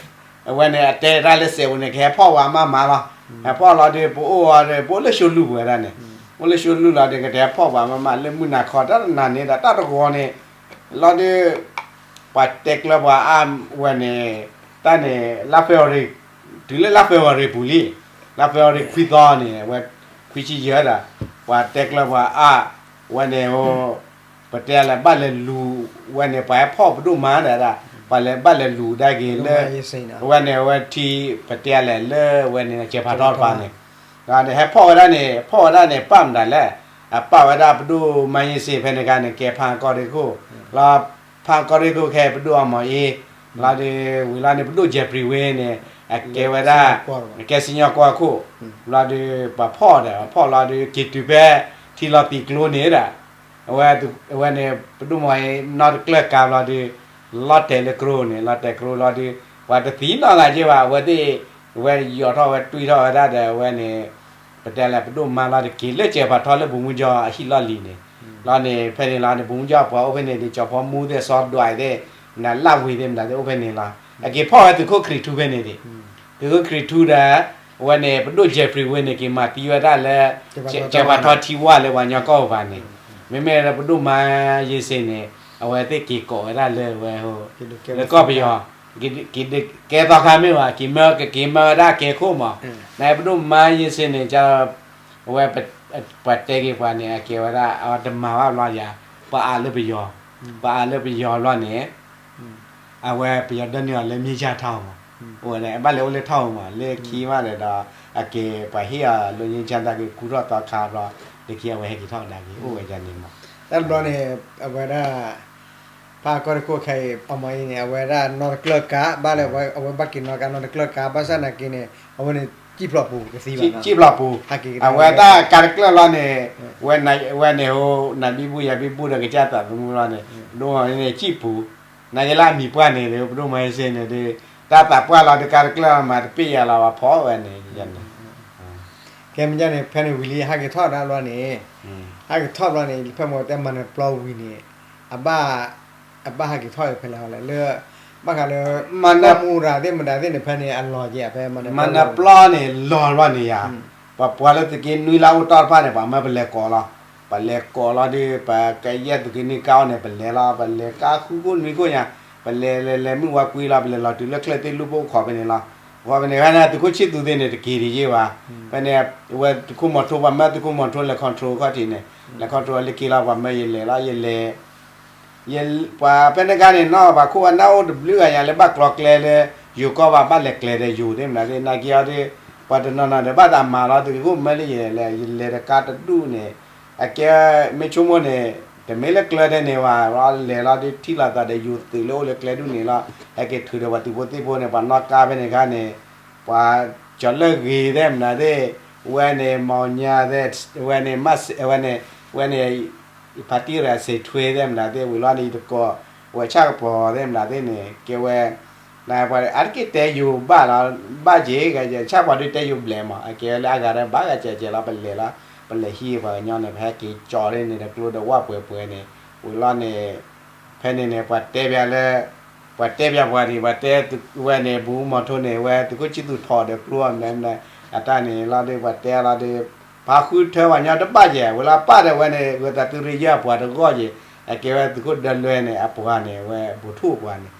အဝဲန့ၣ် အတဲတၢ်လၢစဲးပူၤန့ၣ် ကဟဲဖီၣ်ပှၤမးမးလီၤ, ဟဲဖီၣ်လီၤဒုး ပအိၣ်အီၤဒီး ပအိၣ်လၢၡိလူပူၤဝဲဒၣ်န့ၣ်, အိၣ်လၢၡိလူလီၤဒုး ကတဲဖီၣ်ပှၤမးမး လၢမုၢ်နၤခီတၢ်တနၤန့ၣ်ဒီး တၢ်တဂီၤန့ၣ် လီၤဒုး ပှၤတဲကျၢၤပှၤအါဝဲန့ၣ် တၢ်န့ၣ် လါ February တုၤလၢလါ February ပူၤလံ, လါ February ခွံသီန့ၣ် ဝဲ ခွံဆံယဲၢ်ဒီး ပှၤတဲကျၢၤပှၤအါဝဲန့ၣ် ပတဲလဲၤဘၣ်လဲၤလူၤဝဲန့ၣ် ပှၤဟဲဖီၣ်ပဒိၣ်မါဒီး ပှၤလဲၤဘၣ်လဲၤလူၤဒၣ်က့ၤလၢ ဝဲန့ၣ် ဝဲထံ ပတဲလဲၤလၢဝဲန့ၣ် ကဲးဖးထီတပၤန့ၣ် ဒီးဟဲဖီၣ်ဝဲဒၣ်န့ၣ် ဖီၣ်ဝဲဒၣ်န့ၣ် ပာ်မတၤလဲၣ်, အပာ်ဝဲဒၣ်ပဒိၣ်မါယ့စ့ဖဲန့ၣ်ခါန့ၣ် ကဲဖးကီၢ်ရ့ၣ်ခိၣ်, လီၤဖးကီၢ်ရ့ၣ်ခိၣ်ခဲအံၤ ပဒိၣ်အီမီၤအ့, လီၤဒုး ဝံၤလီၤန့ၣ် ပဒိၣ် Jeffrey ဝ့န့ၣ် အကဲဝဲဒၣ် ကဲစံၣ်ညီၣ်ကွီၢ်ခိၣ်, လီၤဒုး ပှၤဖီၣ်ဒီး ပှၤဖီၣ်လီၤဒုး က့ၤတုၤဖဲ ထံလီၤတံၢ်ကျိန့ၣ်ဒီး အဝဲန့ၣ် ပဒိၣ်မီၤအ့ နီၢ်တကျၢၢ်ကါဘျီဒုး လီၤတဲာ်လၢကျိန့ၣ် လီၤတဲာ်ကျိလီၤဒုး ပှၤတသံနီတဂၤက့ဘၣ် အဝဲသ့ၣ် အဝဲယိးထီၣ်ဝဲတွံၢ်ထီၣ်ဝဲဒၣ်ဒီး အဝဲန့ၣ် ပတဲလဲၣ် ပဒိၣ်မါလီၤတက့ၤလၢကဲးဖးထီလၢဘိၣ်မူကၠီအဟံၣ်လီၢ်လံၤန့ၣ် လီၤန့ၣ် ဖဲန့ၣ်လီၤန့ၣ် ဘိၣ်မူကၠီပှၤအိၣ်ဖဲန့ၣ်ဒုး ကၠီဖီမူသ့ၣ် စီၤဒွးသ့ၣ် မနုၤလၢဝ့ၤသ့ၣ်မနုၤသ့ၣ်အိၣ်ဖဲန့ၣ်လီၤ အက့ၤဖီၣ်ဝဲသုးခိၣ်ခရံာ်ထူဖဲန့ၣ်ဒုး သုးခိၣ်ခရံာ်ထူဒီး အဝဲန့ၣ် ပဒိၣ် Jeffrey ဝ့န့ၣ် က့ၤမၤသံဝဲဒၣ်လၢ ကဲးဖးထီထံဝၢ်လၢပှၤကညီကီၢ်ပူၤဘၣ်န့ၣ် မ့မ့ၢ်လၢပဒိၣ်မါယ့စ့န့ၣ် အဝဲသ့ၣ်က့ၤကိးဝဲဒၣ်လၢဝဲ လၢကီၢ်ပယီၤ က့ၤကဲသီခါမ့ၢ်ဘၣ် က့ၤမၢကက့ၤမၢဝဲဒၣ်ကဲခိၣ်မး နပဒိၣ်မါယ့စ့န့ၣ် အဝဲ ပှၤတဲက့ၤပှၤန့ၣ် အကဲဝဲဒၣ် အဝဲတမၤဘၣ်ဘျီယၤ ပှၤအးလၢပယီၤ ပှၤအးလၢပယီၤဘျီန့ၣ် အဝဲပယီၤဒၢန့ၢ်အီၤလၢမ့ၢ်ယၢ်ထီၣ်မး အိၣ်ဝဲဒၣ် ဘၣ်လဲၤအိၣ်လၢထီၣ်မး လၢခံမးဒီး အက့ၤပှၤဟ့ၣ်အီၤလၢညါတၢ်က့ၤကူထီၣ်သီခါဘျီ လၢခံအဝဲဟဲက့ၤထီၣ်ကဒါက့ၤ အိၣ်ဝဲဒၣ်န့ၣ်မး တၢ်တဘျီန့ၣ် အဝဲဒၣ် ဖးကီၢ်ရ့ၣ်ခိၣ်ခဲအံၤ အီမီၤအ့န့ၣ် အဝဲဒၣ်နီၢ်တကျၢၢ်ကါ ဘၣ်လၢအဝဲဘၣ်က့ၤနီၢ်ကါနီၢ်တကျၢၢ်ကါ ဘၣ်ဆၣ်နာ်က့န့ၣ် အဝဲန့ၣ် ကံၣ်ဖျိးပူၤကသံဘၣ် ကံၣ်ဖျိးပူၤ အဝဲဒၣ်ကါတကျၢၢ်လီၤန့ၣ် ဝဲန့ၣ်ဟိ နဘံဘူယၤဘံဘူဒီးကစၢ်သးသမူလီၤန့ၣ် ပဒိၣ်မီၤန့ၣ် ကံၣ်ပူၤ နာ်က့လၢအမံၤပှၢ်န့ၣ် ပဒိၣ်မီၤယ့စ့န့ၣ် တၢ်သးပှၢ်လီၤဒီးကါတကျၢၢ်လီၤမး တပ့ၢ်ယၤလီၤ ပှၤဖီၣ်ဝဲန့ၣ် ကဲမ့ၢ်န့ၣ် ဖဲန့ၣ်ဝံၤလံ ဟးက့ၤထီၣ်ဒၣ်ဘျီန့ၣ် ဟးက့ၤထီၣ်ဘျီန့ၣ် ဖဲမ့ၢ်တဲမၤနၢၤပျီဝံၤန့ၣ် အဘၣ် အဘၣ်ဟးက့ၤထီၣ်ဖဲလဲၣ်လၢ ဘၣ်ဃးလၢ မၤနၢၤမူရၤသ့ၣ်မတၤသ့ၣ်န့ၣ် ဖဲန့ၣ်အလီၢ်က့ ဖဲမၤနၢၤပျီန့ၣ် လီၢ်ဘျီန့ၣ်ယၤ ပှၤပှၤလၢသုးက့နွံလၢအိၣ်တီၢ်တဖၣ်န့ၣ် ပှၤမၢပလဲၤကိးလီၤ ပလဲၤကိးလီၤဒီး ပကယဲၢ်သုးက့နွံကါအီၤန့ၣ် ပလဲၤလီၤ ပလဲၤကါဃုခိၣ်နွံခိၣ်ညါ ပလဲၤလဲၤလဲၤမုၢ်ဝါကွံလီၤ ပလဲၤလီၤတုၤလၢချၢၣ်သ့ၣ်လူၢ်ပိၢ်ခီးဖဲန့ၣ်လီၤ အဃိဖဲန့ၣ် ဖဲန့ၣ် သုးခိၣ်ဆံၣ်သူသ့ၣ်န့ၣ် တက့ၤဒံးယ့ၢ်ဘၣ် ဖဲန့ၣ် ဝဲသုးခိၣ်မီၤထူ ပှၤမၢသုးခိၣ်မီၤထူလဲၤ control ခီၣ်ထံးန့ၣ် လဲၤ control လၢက့ၤလီၤ ပှၤမၢယလဲၤလီၤ ယလဲၤ ပှၤဖဲန့ၣ်ခါန့ၣ်နီၤ ပှၤခိၣ်ပှၤနၢ်အိၣ်တဘျုးဂၤညါ လၢဘၣ်ကျီကျဲလၢ ယိၤကီၢ်ဘၣ် ဘၣ်လဲၤကျဲၤဒီးယိၤသ့ၣ်မနုၤသ့ၣ် နာ်က့အီၤဒီး ပှၤတနီၤနီၤဒီး ဘၣ်သးမၤလီၤ သုးခိၣ်မၢလၢယလဲၤ ယလဲၤတကါတဒူၣ်န့ၣ် အကဲ မ့ၢ်ဆိကမိၣ်န့ၣ် တမ့ၢ်လၢကျဲထဲန့ၣ်ဘၣ် လဲၤလီၤဒီးထံၣ်လိာ်သးဒီးယိၤသုးလၢအိၣ်လၢကျဲဒူၣ်န့ၣ်လီၤ ဟဲက့ၤထုးဒီးပှၤသုးဖိသံၣ်ဖိန့ၣ် ပှၤနီၣ်ကါဖဲန့ၣ်ခါန့ၣ် ပှၤကၠီၤလၢဂ့ၤသ့ၣ်မနုၤသ့ၣ် ဝဲန့ၣ် မီၢ်ညါသ့ၣ် ဝဲန့ၣ် မးစဲး ဝဲန့ၣ် ဝဲန့ၣ် ဖါတံၢ်ရၣ်စံးထွဲသ့ၣ်မတၤသ့ၣ် ဝံၤလီၤန့ၣ် ယတကိး ဝဲဆၣ်ကပီၤသ့ၣ်မတၤသ့ၣ်န့ၣ် ကဲဝဲ နပှၤအါတက့ၢ်တဲယိၤဘၣ်လီၤ ဘၣ်က့ၤ ဆၣ်ပှၤဒုးတဲယိၤဘျဲၣ်မး အကဲဝဲလၢအဂၤဒီးဘၣ်ဂၤကဲးကဲးလီၤ ပလဲၤလီၤ ပလဲၤဟံးပှၤကညီန့ၣ် ပဟဲက့ၤကၠီၤလၢန့ၣ်ဒီးကျိဒီး ဝၣ်ပှဲၤပှဲၤန့ၣ် ဝံၤလီၤန့ၣ် ဖဲန့ၣ်န့ၣ် ပှၤတဲပၠးလၢ ပှၤတဲပၠးပှၤန့ၣ် ပှၤတဲဝဲန့ၣ် ဘူးမီၤထိန့ၣ် ဝဲသုးခိၣ်ဆံသူးထီၣ်ဒီးကျိအမဲာ်မနုၤ အတၢ်န့ၣ်လီၤဒုး ပှၤတဲလီၤဒုး ပာ်ဃုထၢပှၤညီတဘၣ်ယဲၢ် ဝံၤလီၤပာ်ဒီးဝဲန့ၣ် ဂဲၤသးသုးရ့ၣ်ယဲၢ်အပှၤတဂီၢ်ယဲၢ် အကဲဝဲသုးခိၣ်ဒၢလွဲန့ၣ် အပှၤန့ၣ် ဝဲဘူးထူၣ်အပှၤန့ၣ်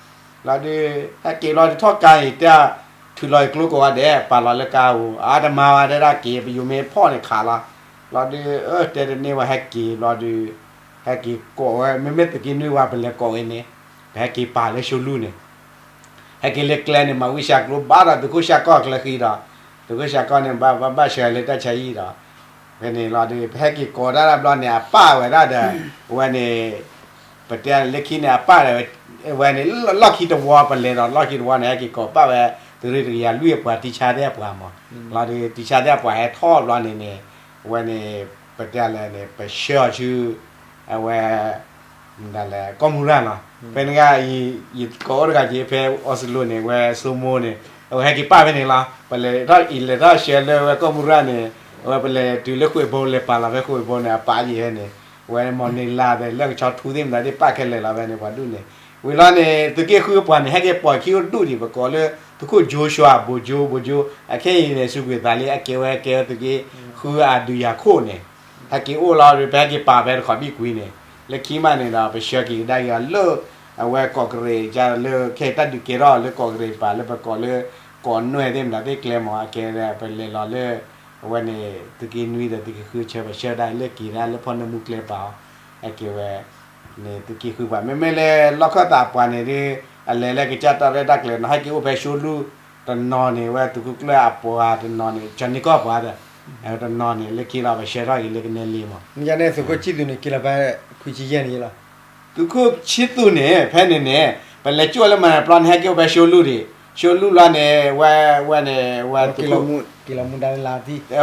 လီၤဒုး ဟဲက့ၤလီၤဒုးထီၣ်ကါအံၤ တဲ ထုးလီၤအံၤကျိကိးဂၤဒဲး ပာ်လီၤလၢကါဧိၤ အါတမၤဝဲတဲဒၣ်က့ၤ ပယိၤမ့ၢ်ဖီၣ်န့ၣ်ခးလီၤ လီၤဒုး တဲတန့ၢ်ဝဲဟဲက့ၤလီၤဒုး ဟဲက့ၤကိးဝဲ မ့မ့ၢ်သုးက့နွံဝဲ ပလဲၤကိးဝဲန့ၣ် ပဟဲက့ၤပာ်လၢၡိလူၢ်န့ၣ် ဟဲက့ၤလၢကျဲန့ၣ် မၤဝံၣ်စှၤကျိဘၣ်ဒီးသုးခိၣ်စှၤကီၢ်ကျဲဃံဒီး သုးခိၣ်စှၤကီၢ်န့ၣ် ဘၣ်ဘၣ်ဆှၢလၢတၢ်ဆါဟံၣ်ဒီး ဖဲန့ၣ်လီၤဒုး ပဟဲက့ၤကိးတၢ်တဘျီန့ၣ် အပၢ်ဝဲဒၣ်ဒီး ဝဲန့ၣ် ပတဲလၢခံန့ၣ် အပၢ်ဒီး ဝဲန့ၣ် လီၢ်ခံတဝီ ပလဲၤဒီးလီၢ်ခံတဝီန့ၣ် ဟဲက့ၤကိးပၢ်ဝဲ သုးရ့ၣ်တကယၤလွံၢ်အပှၤ တံဆါသ့ၣ်အပှၤမး လီၤဒုး တံဆါသ့ၣ်အပှၤဟဲထီၣ်ဘျီန့ၣ်န့ၣ် ဝဲန့ၣ် ပတဲလဲၣ်န့ၣ် ပဆှၢအီၤဆူ အဝဲ မတၤလဲၣ် ကီၢ်မူရၢ်လီၤ. ဖဲန့ၣ်ဂၤ ယကိးအိၣ်တဂၤက့ၤဖဲအီစလိၤန့ၣ် ဝဲစိမိၢ်န့ၣ် အဝဲဟဲက့ၤပာ်ဖဲန့ၣ်လီၤ. ပလဲၤထီၣ်အံၤလဲၤထီၣ်ဆှၢလၢဝဲကီၢ်မူရၢ်န့ၣ် အဝဲပလဲၤတုၤလၢဃုာ်ဘိ လဲၤပာ်လီၤဖဲဃုာ်ဘိန့ၣ် အပာ်ယံာ်ဖဲန့ၣ် ဝဲမီၢ်န့ၢ်လါသ့ၣ် လၢကဆီထူသ့ၣ်မတၤသ့ၣ် ပာ်ခဲလၢာ်လီၤဖဲန့ၣ် ပှၤဒူၣ်န့ၣ် ဝံၤလီၤန့ၣ် သုးက့ဃုအပှၤန့ၣ် ဟဲက့ၤပိာ်ခံအိၣ်ဒူၣ်ဒံး ပကိးလၢ သုးခိၣ်ကၠိၡွၤ ဘိၣ်ကၠိ ဘိၣ်ကၠိ အခဲအံၤန့ၣ် စူးကွံာ်သးလံ အကဲဝဲကဲဝဲသုးက့ဃုအဒုးယၤခိၣ်န့ၣ် ဟဲက့ၤအိၣ်လီၤဒီး ပဟဲက့ၤပာ်ဖဲတခီဘံၣ်ကွံာ်န့ၣ် လၢခံမးန့ၣ်ဒီး ပဆှၢက့ၤကဒါက့ၤအီၤလၢ အဝဲကီးကရ့ၣ် လၢခဲအံၤတၢ်ဒုးကဲထီၣ်လၢကီးကရ့ၣ်ပၤ လၢပကိးလၢ ကီးနွဲၣ်သ့ၣ်မတၤသ့ၣ်ကျဲမး အကဲပလဲၤလီၤလၢ အဝဲန့ၣ် သုးက့နွံဒီးသုးက့ဃုဆၢ ပဆှၢဒၣ်လၢက့ၤဒၣ်လၢဖီၣ်နၢမူကျဲပၤအီၤ အကဲဝဲ န့ၣ်သုးက့ဃုပှၤ မ့မ့ၢ်လၢလီၢ်ခၢၣ်သးပှၤန့ၣ်ဒီး အလဲၤလၢကစၢ်တၢ်ရဲၣ်တၢ်ကျဲၤနီၤ ဟဲက့ၤအိၣ်ဖဲၡိလူၢ်တနီၤန့ၣ် ဝဲသုးခိၣ်ကျၢၢ်အပှၤတနီၤန့ၣ် ကၠီၤနံကီၢ်ပှၤဒီး တနီၤန့ၣ် လၢခံလီၤ ပဆှၢထီၣ်က့ၤလၢကနဲလ့မး န့ၣ်သုးခိၣ်ဆံသူးန့ၣ် က့ၤလီၤဖဲခွံဆံယဲၢ်န့ၣ်လီၤ သုးခိၣ်ဆံသူးန့ၣ် ဖဲန့ၣ်န့ၣ် ပလဲၤကၠိလၢမၤနၢၤပျီန့ၣ် ဟဲက့ၤအိၣ်ဖဲၡိလူၢ်ဒံး ၡိလူၢ်လီၤန့ၣ် ဝဲ ဝဲန့ၣ် ဝဲသုးခိၣ်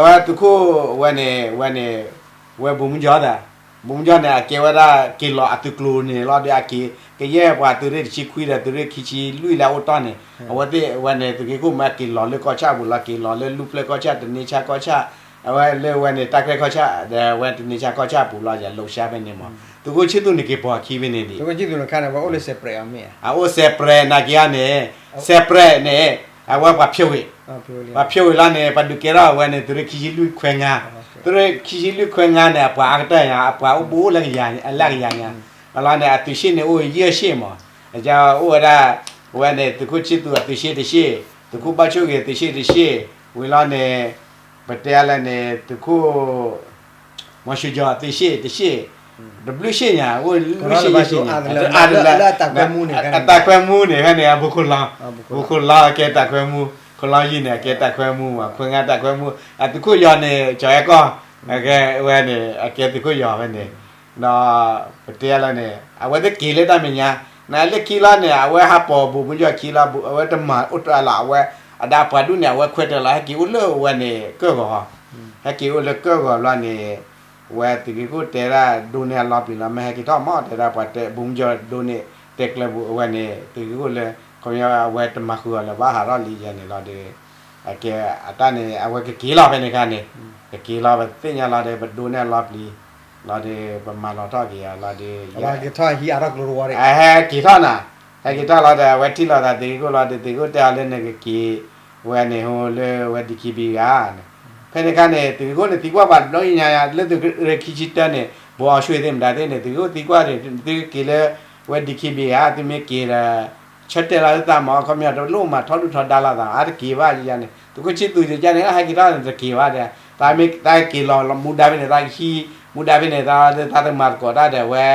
ဝဲသုးခိၣ် ဝဲန့ၣ် ဝဲန့ၣ် ဝဲဘိၣ်မူကၠီသး ဘိၣ်မူကၠီန့ၣ် အကဲဝဲဒၣ်က့ၤလီၤအသုးကျိၤန့ၣ်လီၤဒီး အက့ၤ ကယဲၢ်ပှၤသုးရ့ၣ်တဆံခွံဒီး သုးရ့ၣ်ခံဆံလွံၢ်လၢအအိၣ်တီၢ်န့ၣ် အဝဲသ့ၣ်ဝဲန့ၣ် သုးက့ခိၣ်မ့ၢ်က့ၤလီၤလၢကီၢ်ဆၣ်ပူၤလီၤ က့ၤလီၤလၢလူၢ်ဖျၢၣ်ကီၢ်ဆၣ် တန့ဆါကီၢ်ဆၣ် အဝဲလၢဝဲန့ၣ် တၢ်ကြဲၢ်ကီၢ်ဆၣ် ဒီးဝဲတန့ဆါကီၢ်ဆၣ်ပူၤလီၤ ယၤလိာ်ဆါဖဲန့ၣ်မး သုးခိၣ်ဆံသူးန့ၣ်က့ၤပိာ်အခံဖဲန့ၣ်ဒံး အအိၣ် separate နာ်က့အီၤန့ၣ် separate န့ၣ် အဝဲပှၤဖျိးဝံၤ ပှၤဖျိးဝံၤလီၤန့ၣ် ပှၤဒုးကဲထီၣ်ဝဲန့ၣ် သုးရ့ၣ်ခံဆံလွံၢ်ခွဲငါ သုးရ့ၣ်ခံဆံလွံၢ်ခွဲငါန့ၣ် အပှၤအါကတၢၢ်ညါ အပှၤအိၣ်ဘူးအိၣ်လၢကယၤ အလၢကယၤညါ အလီၤန့ၣ် အသုးရှ့ၣ်န့ၣ်အိၣ်ယဲၢ်ရှ့ၣ်မး အကအိၣ်ဝဲဒၣ် ဝဲန့ၣ် သုးခိၣ်ဆံသူးအသုးရှ့ၣ်တရှ့ၣ် သုးခိၣ်ဘၣ်ဆိၣ်ဂ့ၤအသုးရှ့ၣ်တရှ့ၣ် ဝံၤလီၤန့ၣ် ပတဲလဲၣ်န့ၣ် သုးခိၣ် မီၤၡူကၠီအသုးရှ့ၣ်တရှ့ၣ် တဘျုးရှ့ၣ်ညါ အိၣ်လွံၢ်ရှ့ၣ်ယဲၢ်ရှ့ၣ်ညါ အတၢ်ခွဲမူန့ၣ်ဖဲန့ၣ် အဘူးခိၣ်လီၤ ဘူးခိၣ်လီၤအကဲတၢ်ခွဲမူ ခိၣ်လီၤယံၤန့ၣ် အကဲတၢ်ခွဲမူ ခွဲငါတၢ်ခွဲမူ အသုးခိၣ်ယီၤန့ၣ် ကၠီၤအဲၣ်ကီၢ် အကဲဝဲန့ၣ် အကဲသုးခိၣ်ယီၤဖဲန့ၣ် ဒီး ပတဲလီၤန့ၣ် အဝဲသ့ၣ်က့ၤလၢတၢ်မဲာ်ညါ နလၢခံလီၤန့ၣ် အဝဲဟးပိာ်ဘူးမူကၠီခံလီၤ အဝဲတမၤအိၣ်တၢ်လီၤ အဝဲ အဒၣ်ပှၤဒူၣ်န့ၣ် အဝဲခွဲးတၢ်လီၤ ဟဲက့ၤအိၣ်လၢဝဲန့ၣ် ကၢၢ်ဂီၤ ဟဲက့ၤအိၣ်လၢကၢၢ်ဂီၤဘျီန့ၣ် ဝဲသုးက့ခိၣ်တဲဒၣ်ဒိးန့ၢ်အလီၤပျံၤလီၤ မ့ၢ်ဟဲက့ၤထီၣ်မး တဲဒၣ်ပှၤတဲဘူးမူကၠီဒိးန့ၢ် တဲကျၢၤဘူးအဝဲန့ၣ် သုးက့ခိၣ်လၢ ခီပညီအဝဲတမၤဃုာ်အီၤလၢၤဘၣ် ဟးထီၣ်လံယဲန့ၣ်လီၤဒီး အကဲအတၢ်န့ၣ် အဝဲကက့ၤလီၤဖဲန့ၣ်အခါန့ၣ် ကက့ၤလီၤ ပသ့ၣ်ညါလီၤဒီး ပဒိးန့ၢ်အလီၤပျံၤ လီၤဒီး ပမၤလီၤထီၣ်က့ၤအီၤလီၤဒီး ဟဲက့ၤထီၣ်နၤ ဟဲက့ၤထီၣ်လီၤဒီး အဝဲထံၣ်လိာ်သးသုးက့ခိၣ်လီၤဒီး သုးက့ခိၣ်တဲအီၤလၢနကက့ၤဝဲန့ၣ် ဟိလၢဝဲ DKBA ဂၤန့ၣ် ဖဲန့ၣ်အခါန့ၣ် သုးက့ခိၣ်န့ၣ်သံကွၢ်ပှၤတဘျီညါ လၢသုးရ့ၣ်ခံဆံတၢန့ၣ် ဘိးအီၣ်ဆှ့သ့ၣ်မတၤသ့ၣ်န့ၣ် သုးက့ခိၣ်သံကွၢ်န့ၣ် သုက့ၤလၢဝဲ DKBA ဂၤ သုမ့ၢ်က့ၤဒီး ဆၢတဲာ်လီၤသုသးမး ခီပညီတလိၣ်မၤထီဒုၣ်ထီဒါလိာ်သး အါတက့ၤဘၣ်ယၤန့ၣ် သုးခိၣ်ဆံသူးယၤန့ၣ် ဟဲက့ၤထီၣ်န့ၣ် တက့ၤဘၣ်ဒီး တၢ်မ့ၢ်တၢ်က့ၤလီၤမူဒါဖဲန့ၣ် တၢ်ကဟံးမူဒါဖဲန့ၣ် တၢ်တမၤသကိးတၢ်ဒီးဝဲ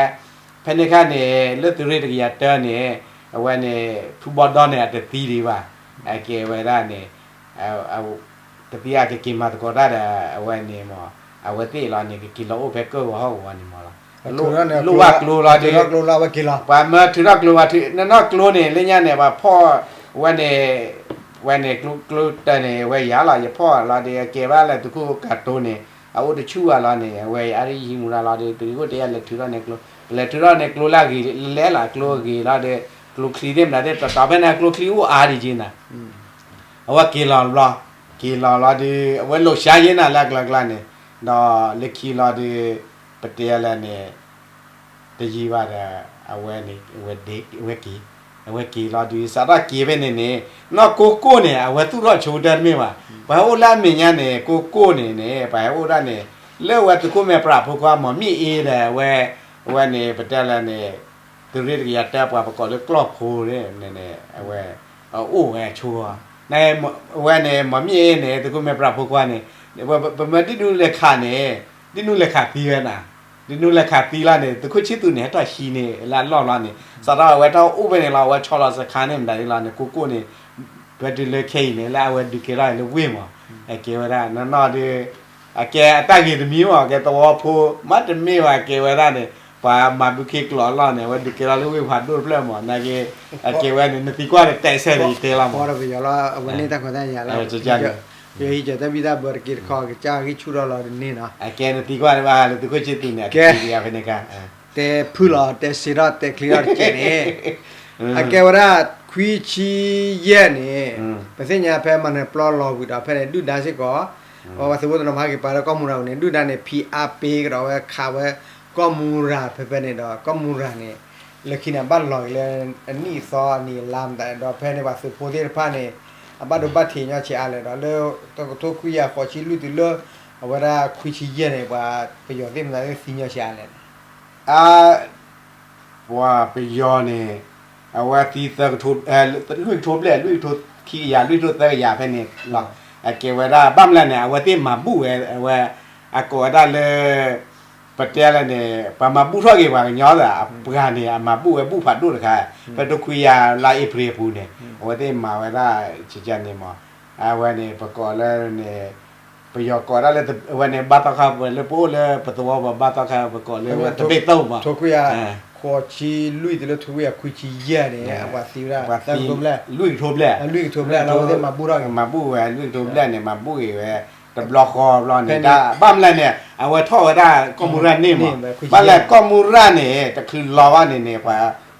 ဖဲန့ၣ်အခါန့ၣ် လၢသုးရ့ၣ်တကယၤတၢန့ၣ် အဝဲန့ၣ် ဖုဘီဒီန့ၣ် အတသံဒံးဘၣ် အကဲဝဲဒၣ်န့ၣ် တသံအကက့ၤမၤသကိးတၢ်ဒီး အဝဲန့ၣ်မး အဝဲသ့ၣ်လီၤန့ၣ် ကက့ၤလီၤအိၣ်ဖဲကၢၢ်ဂီၤဟီၣ်ကဝီၤန့ၣ်မးလီၤ လိၣ်ဘၣ်ကျိလီၤဒီး ပှၤမၢထုးထီၣ်ကျိ ပှၤထုးနီၢ်ကျိန့ၣ် လၢညါန့ၣ် ပှၤဖီၣ်ဝဲန့ၣ် ဝဲန့ၣ်ကျိ ကျိတၢ်န့ၣ် ဝဲယၤလီၤ ယဖီၣ်လီၤဒီး အကဲဘၣ်လၢသုးခိၣ်ကၤတိၤန့ၣ် အအိၣ်တဆူၣ်ဘၣ်လီၤန့ၣ် အဝဲအါတယံၤမူဒါလီၤဒီး သုးခိၣ်တဲယၤလဲၤထုးထီၣ်န့ၢ်ကျိ ပလဲၤထုးထီၣ်န့ၢ်ကျိ လၢအဂ့ၤလဲၣ်လီၤ ကျိအဂ့ၤလီၤဒီး ကျိချံသ့ၣ်မတၤသ့ၣ် တတီၤဖဲန့ၣ် ကျိချံအိၣ်အါဒံးက့ၤနၤ အဝဲက့ၤလီၤဘျီ က့ၤလီၤလီၤဒီး အဝဲလိာ်ဆါယဲနၤလၢအကျါကျါန့ၣ် ဒီးလၢခံလီၤဒီး ပတဲလဲၣ်န့ၣ် တယံၤဘၣ်ဒီး အဝဲန့ၣ် ဝဲက့ၤ အဝဲက့ၤလီၤဒုး စးထီၣ်က့ၤဖဲန့ၣ်န့ၣ် နီၢ်ကိၢ်ကိၢ်န့ၣ် အဝဲသူၣ်ထီၣ်ဆိကတၢၢ်တမ့ၢ်ဘၣ်. ပှၤဟဲအိၣ်လၢအမဲာ်ညါန့ၣ် ကိၢ်ကိၢ်န့ၣ်န့ၣ် ပှၤဟဲအိၣ်ဒၣ်န့ၣ် လၢဝဲသုးခိၣ်မဲာ်ပြးဖိခွါ မီၤမ့ၣ်အ့ဒီး အဝဲ အဝဲန့ၣ် ပတဲလဲၣ်န့ၣ် သုးရ့ၣ်တကယၤတၢပှၤပကိးလၢကျီၢ်ဖိန့ၣ် အဝဲ အအိၣ်ဝဲဆိ အဝဲန့ၣ် မီၤမ့ၣ်အ့န့ၣ် သုးခိၣ်မဲာ်ပြးဖိခွါန့ၣ် ပမၢဒ်နူလဲၤခးန့ၣ် ဒ်နူလဲၤခးသံဝဲနၤ ဒ်နူလဲၤခးသံလီၤန့ၣ် သုးခိၣ်ဆံသူးန့ၣ် ဟဲထီၣ်ဟံးန့ၢ်လၢအလီၢ်လီၤန့ၣ် စးထီၣ်အဝဲထီၣ်အိၣ်ဖဲန့ၣ်လီၤ အဝဲဆီလီၤစခါန့ၣ်မတၤဒ်လီၤန့ၣ် ကိၢ်ကိၢ်န့ၣ် ပတုၤလၢခဲအံၤန့ၣ် လၢအဝဲဒုးကဲထီၣ်လၢဝ့ၢ်မး အကဲဝဲဒၣ်နီၢ်နီၢ်ဒီး အကဲအတၢ်ဂ့ၤတမံၤမး အကဲသဝီဖိ မ့တမ့ၢ်ဘၣ်ကဲဝဲဒၣ်န့ၣ် ပှၤမၤဘုခ့ကျိးအလီၢ်န့ၣ် အဝဲဒုးကဲထီၣ်လၢဝ့ၢ်ဖးဒိၣ်တဖျၢၣ်မး နာ်က့ အကဲဝဲန့ၣ် နသံကွၢ်ဒီးတဲဆဲးဒီးယတဲလီၤမး ပယီၤလီၤ အဝဲန့ၣ်တၢ်ခွဲးတၢ်ယာ်လီၤ ပယီၤဟံးကၢၤတၢ်ဘံၣ်တၢ်ဘၢတက့ၢ်တခီ ကစၢ်ဂံၢ်ဆူၣ်ထီၣ်လီၤတန့ၢ်နီၤ အကဲနသံကွၢ်ဘၣ်လၢသုးခိၣ်ဆံသူးန့ၣ် အကဲ ကဲဖဲန့ၣ်ခါ တဲဖုၣ်လီၤ တဲစ့ထီၣ် တဲချ့ထီၣ်တကဲးန့ၣ် အကဲဝဲဒၣ် ခွံဆံယဲၢ်န့ၣ် ပသ့ၣ်ညါဖဲမၤနၢၤပျီလီၤဝံၤဒီး ဖဲန့ၣ် ဒုၣ်ဒါစ့ၢ်ကီး အဝဲသုးဖိတနီၤမၤဟးက့ၤပှၤလၢကီၢ်မူရၤပူၤန့ၣ် ဒုၣ်ဒါန့ၣ် ဖံးအါပ့ၤကဒီးဝဲခးဝဲ ကီၢ်မူရၤဖဲဖဲန့ၣ်ဒီး ကီၢ်မူရၤန့ၣ် လၢခံန့ၣ် အဘၣ်လီၤက့ၤလၢအနံၣ်အသီအနံၤအလါမတၤဒီး ဖဲန့ၣ်ပှၤသုးဖိသ့ၣ်တဖၣ်န့ၣ် အဘၣ်ဒိဘၣ်ထံးညီဆံးအါလဲၣ်ဒီး လၢတကထိခွံကယၤဃိးဆံလွံၢ်တုၤလၢ အဝဲဒၣ်ခွံဆံယဲၢ်န့ၣ် ပှၤပယီၤသ့ၣ်မတၤသ့ၣ်သံညီဆံးအါလဲၣ် အါ ပှၤပယီၤန့ၣ် အဝဲသံသၢကထိ လွံၢ်ကထိဘျဲၣ် လွံၢ်ကထိခံကယၤ လွံၢ်ကထိသၢကယၤဖဲန့ၣ်လီၤ. အကဲဝဲဒၣ် ဘၣ်မနုၤလဲၣ်န့ၣ် အဝဲသ့ၣ်မၤဘူၣ်ဝဲ အဝဲ အကိးဝဲဒၣ်လၢ ပတဲလဲၣ်န့ၣ် ပှၤမၤဘူၣ်ထီၣ်က့ၤပှၤကညီဒီး အပှၤန့ၣ် အမၤဘူၣ်ဝဲဘူၣ်ဖးဒိၣ်တခါ ဖဲတခွံကယၤလါအ့ဖြ့ၣ်အပူၤန့ၣ် အဝဲသ့ၣ်မၤဝဲဒၣ် ကကန့ၣ်မး အဝဲန့ၣ် ပကိးလၢန့ၣ် ပယီၤကိးဒၣ်လၢ အဝဲန့ၣ် ဘၣ်သီခါ ပလၢပအိၣ်လၢပသဝီပဘၣ်သီခါ ပကိးလၢဝဲတဘ့ၣ်သိၣ်မး ထိခွံကယၤ ဃိးဆံလွံၢ်တုၤလၢထိခွံကယၤခွံဆံယဲၢ်န့ၣ် အပှၤသံဝဲဒၣ် လွံၢ်ကထိဘျဲၣ် လွံၢ်ကထိဘျဲၣ်လီၤ အဝဲသ့ၣ်မၤဘူၣ်ထီၣ်က့ၤ မၤဘူၣ်ဝဲ လွံၢ်ကထိဘျဲၣ်န့ၣ် မၤဘူၣ်က့ၤဝဲ တဘျီဃီဘျီန့ၣ် ဘၣ်မနုၤလဲၣ်န့ၣ် အဝဲထီၣ်ဝဲဒၣ်ကီၢ်မူရၤန့ၣ်မး ဘၣ်လဲၣ်ကီၢ်မူရၤန့ၣ် တချုးလီၤဘၣ်န့ၣ်န့ၣ်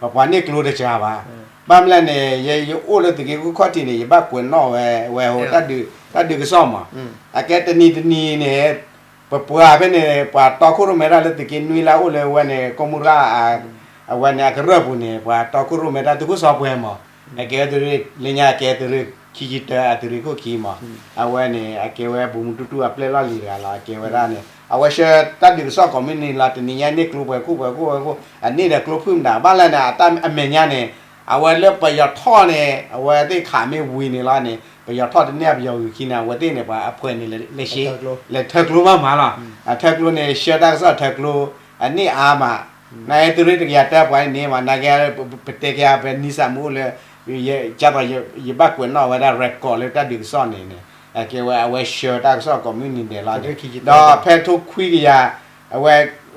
ပပှၤန့ၢ်ကျိတစှၤဘၣ် ဘၣ်မနုၤလဲၣ်န့ၣ် ယအိၣ်လၢသုးက့ဃုခီၣ်ထံးန့ၣ် ယဘၣ်ကွဲးနီၣ်ဝဲ ဝဲ တၢ်ဒုးကစီၣ်မး အကဲတနံၤတနံၤန့ၣ် ပပှၤဖဲန့ၣ် ပှၤတီခိၣ်ရိၣ်မဲတၢ်လၢသုးက့နွံလၢအအိၣ်လၢဝဲန့ၣ် ကီၢ်မူရၤ အဝဲန့ၣ်အကရၢၢ်ပူၤန့ၣ် ပှၤတီခိၣ်ရိၣ်မဲတၢ်သုးခိၣ်စီၤပှဲၤမး အကဲဝဲသုးရ့ၣ် လၢညါအကဲသုးရ့ၣ်ခံဆံတၢ အသုးရ့ၣ်ခိၣ်ခံမး အဝဲန့ၣ် အကဲဝဲပူၤမူတူၢ်တူၢ်အပျဲၢ်လီၢ်လံၤတဂၤလီၤ အကဲဝဲဒၣ်န့ၣ် အဝဲဆှၢတၢ်ဒုးကစီၣ်ကိးမုၢ်နံၤလီၤ တနံၤညါန့ၢ်ကျိပှဲၤခိၣ်ပှဲၤခိၣ်ပှဲၤခိၣ် အန့ၢ်ဒီးကျိဖုၣ်မတၤ ဘၣ်လဲၣ်န့ၣ် အတၢ်အမဲာ်ညါန့ၣ် အဝဲလၢပယီၤထီၣ်န့ၣ် အဝဲသ့ၣ်ခးမ့ၢ်ဝံၤန့ၣ်လီၤန့ၣ် ပယီၤထီၣ်တန့ၢ်ပယီၤဂုာ်ခံန့ၣ် အဝဲသ့ၣ်န့ၣ် ပှၤအဖှဲးန့ၣ် လဲၤရှဲ လဲၤထၢကျိမးမးလီၤ အထၢကျိန့ၣ် ဆှၢတၢ်ကစီၣ်ထၢကျိ အန့ၢ်အါမး နာ်က့သုးရ့ၣ်တကယၤတၢပှၤန့ၣ်မး နာ်က့ ပတဲက့ၤပနံၤစၢ်မူအိၣ်လၢ ကသိးယဘၣ်ကွဲးနီၣ်ဝဲဒၣ် record လၢတၢ်ဒုးကစီၣ်န့ၣ်န့ၣ် အကဲဝဲအဝဲဆှၢတၢ်ကစီၣ်ကိးမုၢ်နံၤဒဲးလီၤန့ၣ် ဒီးဖဲထိခွံကယၤ အဝဲ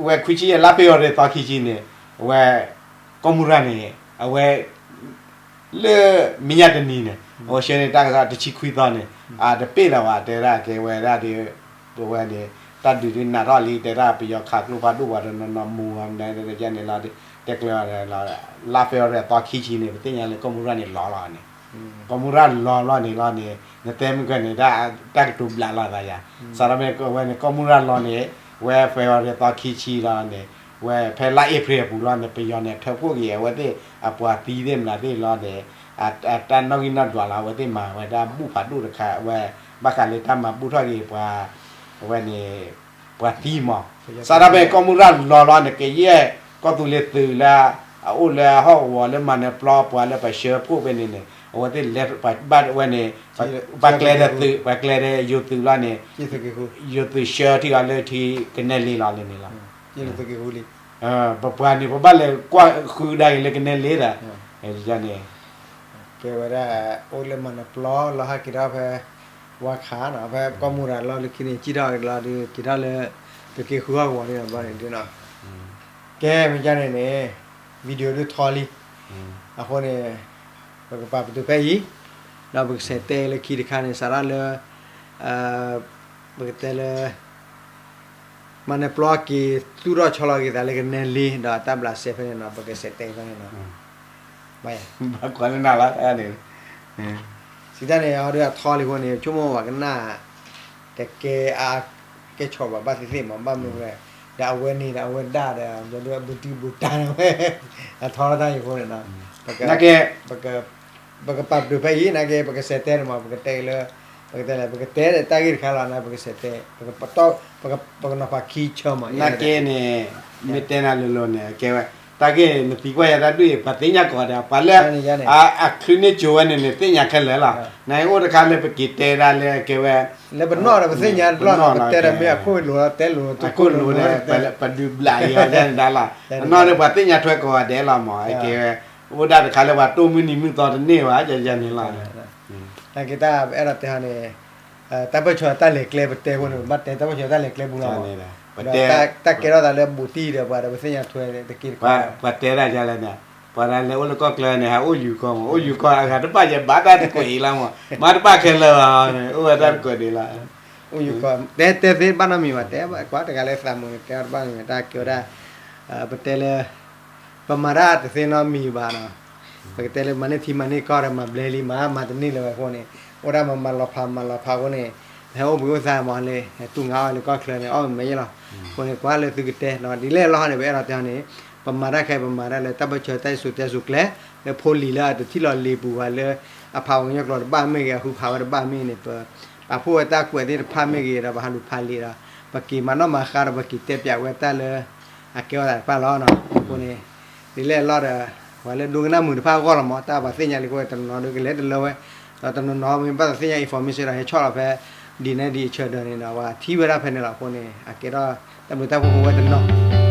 ဝဲခွံဆံယဲၢ်လါဖ့ၤဘြူၤအါရံၤသီခံဆံန့ၣ် အဝဲ ကီၢ်မူရၤန့ၣ် အဝဲ လၢမဲာ်ညါတနံၤန့ၣ် အဝဲဆှၢန့ၢ်တၢ်ကစီၣ်တဆံခွံသီန့ၣ် အတပ့ၢ်လၢၤဘၣ် တဲဒၣ်ကဲဝဲဒၣ်ဒီး ပဝဲန့ၣ် တၢ်ဒုးဒုးနးထီၣ်လံ တဲဒၣ်ပယီၤခးကျိဖးဒိၣ်ပှၤတနီၤနီၤမူဝဲမနုၤန့ၣ်လီၤ တဲကျဲဝဲ လါဖ့ၤဘြူၤအါရံၤသီခံဆံန့ၣ် ပသ့ၣ်ညါလၢကီၢ်မူရၤန့ၣ်လီၤလီၤန့ၣ် ကီၢ်မူရၤလီၤလီၤန့ၣ်လီၤန့ၣ် နတဲမုၢ်ကန့ၣ် တၢ်ကတိၤဘျးလီၤသးယၤ စးထီၣ်မ့ၢ်ဝဲန့ၣ် ကီၢ်မူရၤလီၤန့ၣ် ဝဲဖ့ၤဘြူၤအါရံၤသီခံဆံလီၤန့ၣ် ဝဲဖဲလါအ့ဖြ့ၣ်အပူၤလီၤန့ၣ် ပယီၤန့ၣ် ထၢဖှိၣ်က့ၤအဝဲသ့ၣ် အပှၤသံသ့ၣ်မနုၤသ့ၣ်လီၤန့ၣ် အတၢ်နီၣ်ဂံၢ်နီၣ်ဒွးလီၤ အဝဲသ့ၣ်မၤဝဲဒၣ်ဘူၣ်ဖးဒိၣ်တခါ အဝဲ ဘၣ်ဃးလၢတၢ်မၤဘူၣ်ထီၣ်က့ၤပှၤ အဝဲန့ၣ် ပှၤသံမး စးထီၣ်ဖဲကီၢ်မူရၤလီၤလီၤန့ၣ် ကယဲၢ်ကီၢ်သူလ့ၤသုးလၢ အအိၣ်လၢဟီၣ်ကဝီၤလၢမၤနၢၤပျီပှၤလၢပှၤဆှၢဖှိၣ်ဖဲန့ၣ်န့ၣ် အဝဲသ့ၣ်လဲၤ ပှၤဘၣ်ဝဲန့ၣ် ပှၤကျဲဒီးသုး ပှၤကျဲဒီးယိၤသုးလီၤန့ၣ် ယိၤသုးဆှၢထံအီၤလၢထံကနဲလ့လီၤလၢန့ၣ်လီၤ ပပှၤန့ၣ် ပဘၣ်လဲၤကွၢ်ဃုဒၣ်က့ၤလၢကနဲလ့ဒီး န့ၣ် ကဲဝဲဒၣ် အိၣ်လၢမၤနၢၤပျီလီၤဟးက့ၤထီၣ်ဖဲ ဝါခးနီၤ ဖဲကီၢ်မူရၤလီၤလၢခံန့ၣ် ကံၣ်ထီၣ်က့ၤလီၤဒီး က့ၤထီၣ်လၢ သုးက့ဃုဟီၣ်ကဝီၤန့ၣ်ဘျီန့ၣ်ဒုးနီၤ ကဲမ့ၢ်ကန့ၣ်န့ၣ် video ဒုးထီလံ အဃိန့ၣ် ပကပာ်ပတုာ်ဖဲအံၤ ဒီးပကဆဲးတဲလၢခံတခါန့ၣ် စးထီၣ်လၢ ပကတဲလၢ မၤနၢၤပျီက့ၤ သူၣ်ထီၣ်ဆီလီၤက့ၤသးလၢကနဲလ့ ဒီးတၢ်ဘျးစဲဖဲန့ၣ်နီၤ ပကဆဲးတဲဖဲန့ၣ်နီၤ. ဘၣ်ကွၢ်လၢနၤလီၤန့ၣ် စံးတၢ်န့ၣ် အီၤဒုးအထီလံအဃိန့ၣ် ဆိကမိၣ်ပှၤကနၣ် တကဲအါ ကဲဆီၣ်ဘၣ်ဘၣ်သ့ၣ်သ့ၣ်မး ဘၣ်မနုၤလဲၣ် ဒီးအဝဲန့ၣ်ဒီးအဝဲဒၣ်ဒီး ယဒုးအဘူးတံၢ်ဘူးတၢ်ဝဲ အထီလီၤတၢ်အံၤအဃိန့ၣ်နီၤ ပကပာ်ပတုာ်ဖဲအံၤ နာ်က့ ပကဆဲးတဲန့ၣ်မး ပကတဲလၢ ပကတဲလဲၣ် ပကတဲတၢ်ဂ့ၢ်တခါလီၤန့ၣ် ပကဆဲးတဲ ပကနီၤဖးခံဆၢမး နာ်က့န့ၣ် မ့ၢ်တဲနၤလိၤလိၤန့ၣ် ကဲဝဲ တၢ်ဂ့ၢ်နသံကွၢ်ယၤတၢ်ဒုးအံၤ ပှၤသ့ၣ်ညါကိးဂၤဒဲး ပှၤလၢ အချုးန့ၢ်ကၠိဝဲန့ၣ်န့ၣ် သ့ၣ်ညါခဲလၢာ်လီၤ. နအိၣ်တခါလၢပက့ၤတဲဒၣ်လၢကဲဝဲ လၢပနီၢ်ဒီးပသ့ၣ်ညါလီၤ ပတဲဒီးမ့ၢ်အခိၣ်လိၤလီၤ တဲလိၤ အခိၣ်လိၤဒီး ပဒုးဘျးယၤဒၣ်န့ၣ်ဒၣ်လီၤ. အနီၢ်ဒီးပှၤသ့ၣ်ညါထွဲကိးဂၤဒဲးလီၤမး ကဲဝဲ အိၣ်ဒၣ်တခါလၢပှၤတိၢ်မုၢ်နံၤမုၢ်သီတန့ၢ်ဘၣ် ယၤန့ၣ်လီၤ. နာ်က့တၢ်အဲၣ်ဒိးတဲဟီန့ၣ် တၢ်ပၢၢ်ဆၢတၢ်လဲၤကျဲပတဲအဃိန့ၣ် ပဘၣ်တဲတၢ်ပၢၢ်ဆၢတၢ်လဲၤကျဲပူၤလီၤ. တၢ်ကဲထီၣ်သးလၢဘူးတံၢ်ဒီးပှၤဒီးပသ့ၣ်ညါထွဲတက့ၢ်တခါ ပှၤတဲဒၣ်ယၤလဲၣ်န့ၣ် ပှၤဒၣ်လဲၤအိၣ်လၢကီၢ်ချၢန့ၣ် ဟးအိၣ်ယူၤကီၢ်မး အိၣ်ယူၤကီၢ်အဂၤတဘၣ်ယဲဘၣ်တၢ်တကွဲးအံၤလီၤမး မ့ၢ်တဘၣ်ခဲလၢာ်ဘၣ်န့ၣ် အိၣ်ဝဲတၢ်တကွဲးဒံးလီၤ. အိၣ်ယူၤကီၢ် တဲတဲသ့တဘၣ်နီတမံၤဘၣ် တဲဘၣ်ကွၢ်တဂၤလၢသးမုာ်န့ၣ် တဲအီၤတဘၣ်န့ၣ် တၢ်ကဲဝဲဒၣ် ပတဲလၢ ပမၤတၢ်တသ့နီတမံၤဘၣ်နီၤ ပကတဲလၢမၤန့ၢ်ထံမၤန့ၢ်ကီၢ်ဒီးမၤဘျဲလံ မၤ မၤတန့ၢ်လၢၤဝဲအဃိန့ၣ် အိၣ်ဒၣ်မၤမၤလီၤဖးမၤလီၤဖးအဃိန့ၣ် ဟဲအိၣ်ဘှံးအိၣ်သါမးလၢ ဟဲတူၢ်ငါအီၣ်လၢကီၢ်ချၢန့ၣ် အီၣ်မ့ၢ်ယဲလီၤ. အဃိန့ၣ် ကွၢ်လၢသုကတဲနီၤ ဒ်လဲၣ်လီၤန့ၣ် ပအဲၣ်ဒိးတဲအီၤန့ၣ် ပမၤတၢ်ခဲအံၤ ပမၤတၢ်လၢတၢ်ပၢၢ်ဆၢတၢ်စူၤတဲစူၤကျဲ လၢဖိလံၤလၢအတထံၣ်လီၤလံာ်ပူၤဘၣ်လၢ အဖးပှၤကညီကျိာ်တဘၣ်မ့ၢ်ဂ့ၤ အဃုဖးဝဲတဘၣ်မ့ၢ်န့ၣ် ပ ပာ်ဖှိၣ်ဝဲတၢ်ကွဲးသ့ၣ်တဖၣ်မ့ၢ်ဂ့ၤဒီးပဟးလူၤဖးလံာ်ဒီး ပက့ၤမၤနီၣ်မၤဃါဒီးပက့ၤတဲပၠးဝဲတၢ်လၢ အကဲထီၣ်သးတဖၣ်လီၤ. အဃိန့ၣ် ဒ်လဲၣ်လီၤဒီး ပှၤလၢဒိကနၣ်မုာ်တဖၣ်အဂီၢ်လီၤမး တၢ်ပှၤသ့ၣ်ညါလံအဃိ တနီၤနီၤဒုးကလဲၤတလၢဝဲ ဒီးတနီၤနီၤမ့ၢ်ဘၣ်သးသ့ၣ်ညါ information ဒီးဟဲဆီၣ်လီၤဖဲ ဒ်န့ၣ်ဒ်အဆၢဒၢးန့ၣ်ဒီး ပှၤထံၣ်ဝဲဒၣ်ဖဲန့ၣ်လီၤ. အဃိန့ၣ် အကဲထီၣ်တၢ်ဘျုးတၢ်ဖှိၣ်ဖိဝဲတနီၤ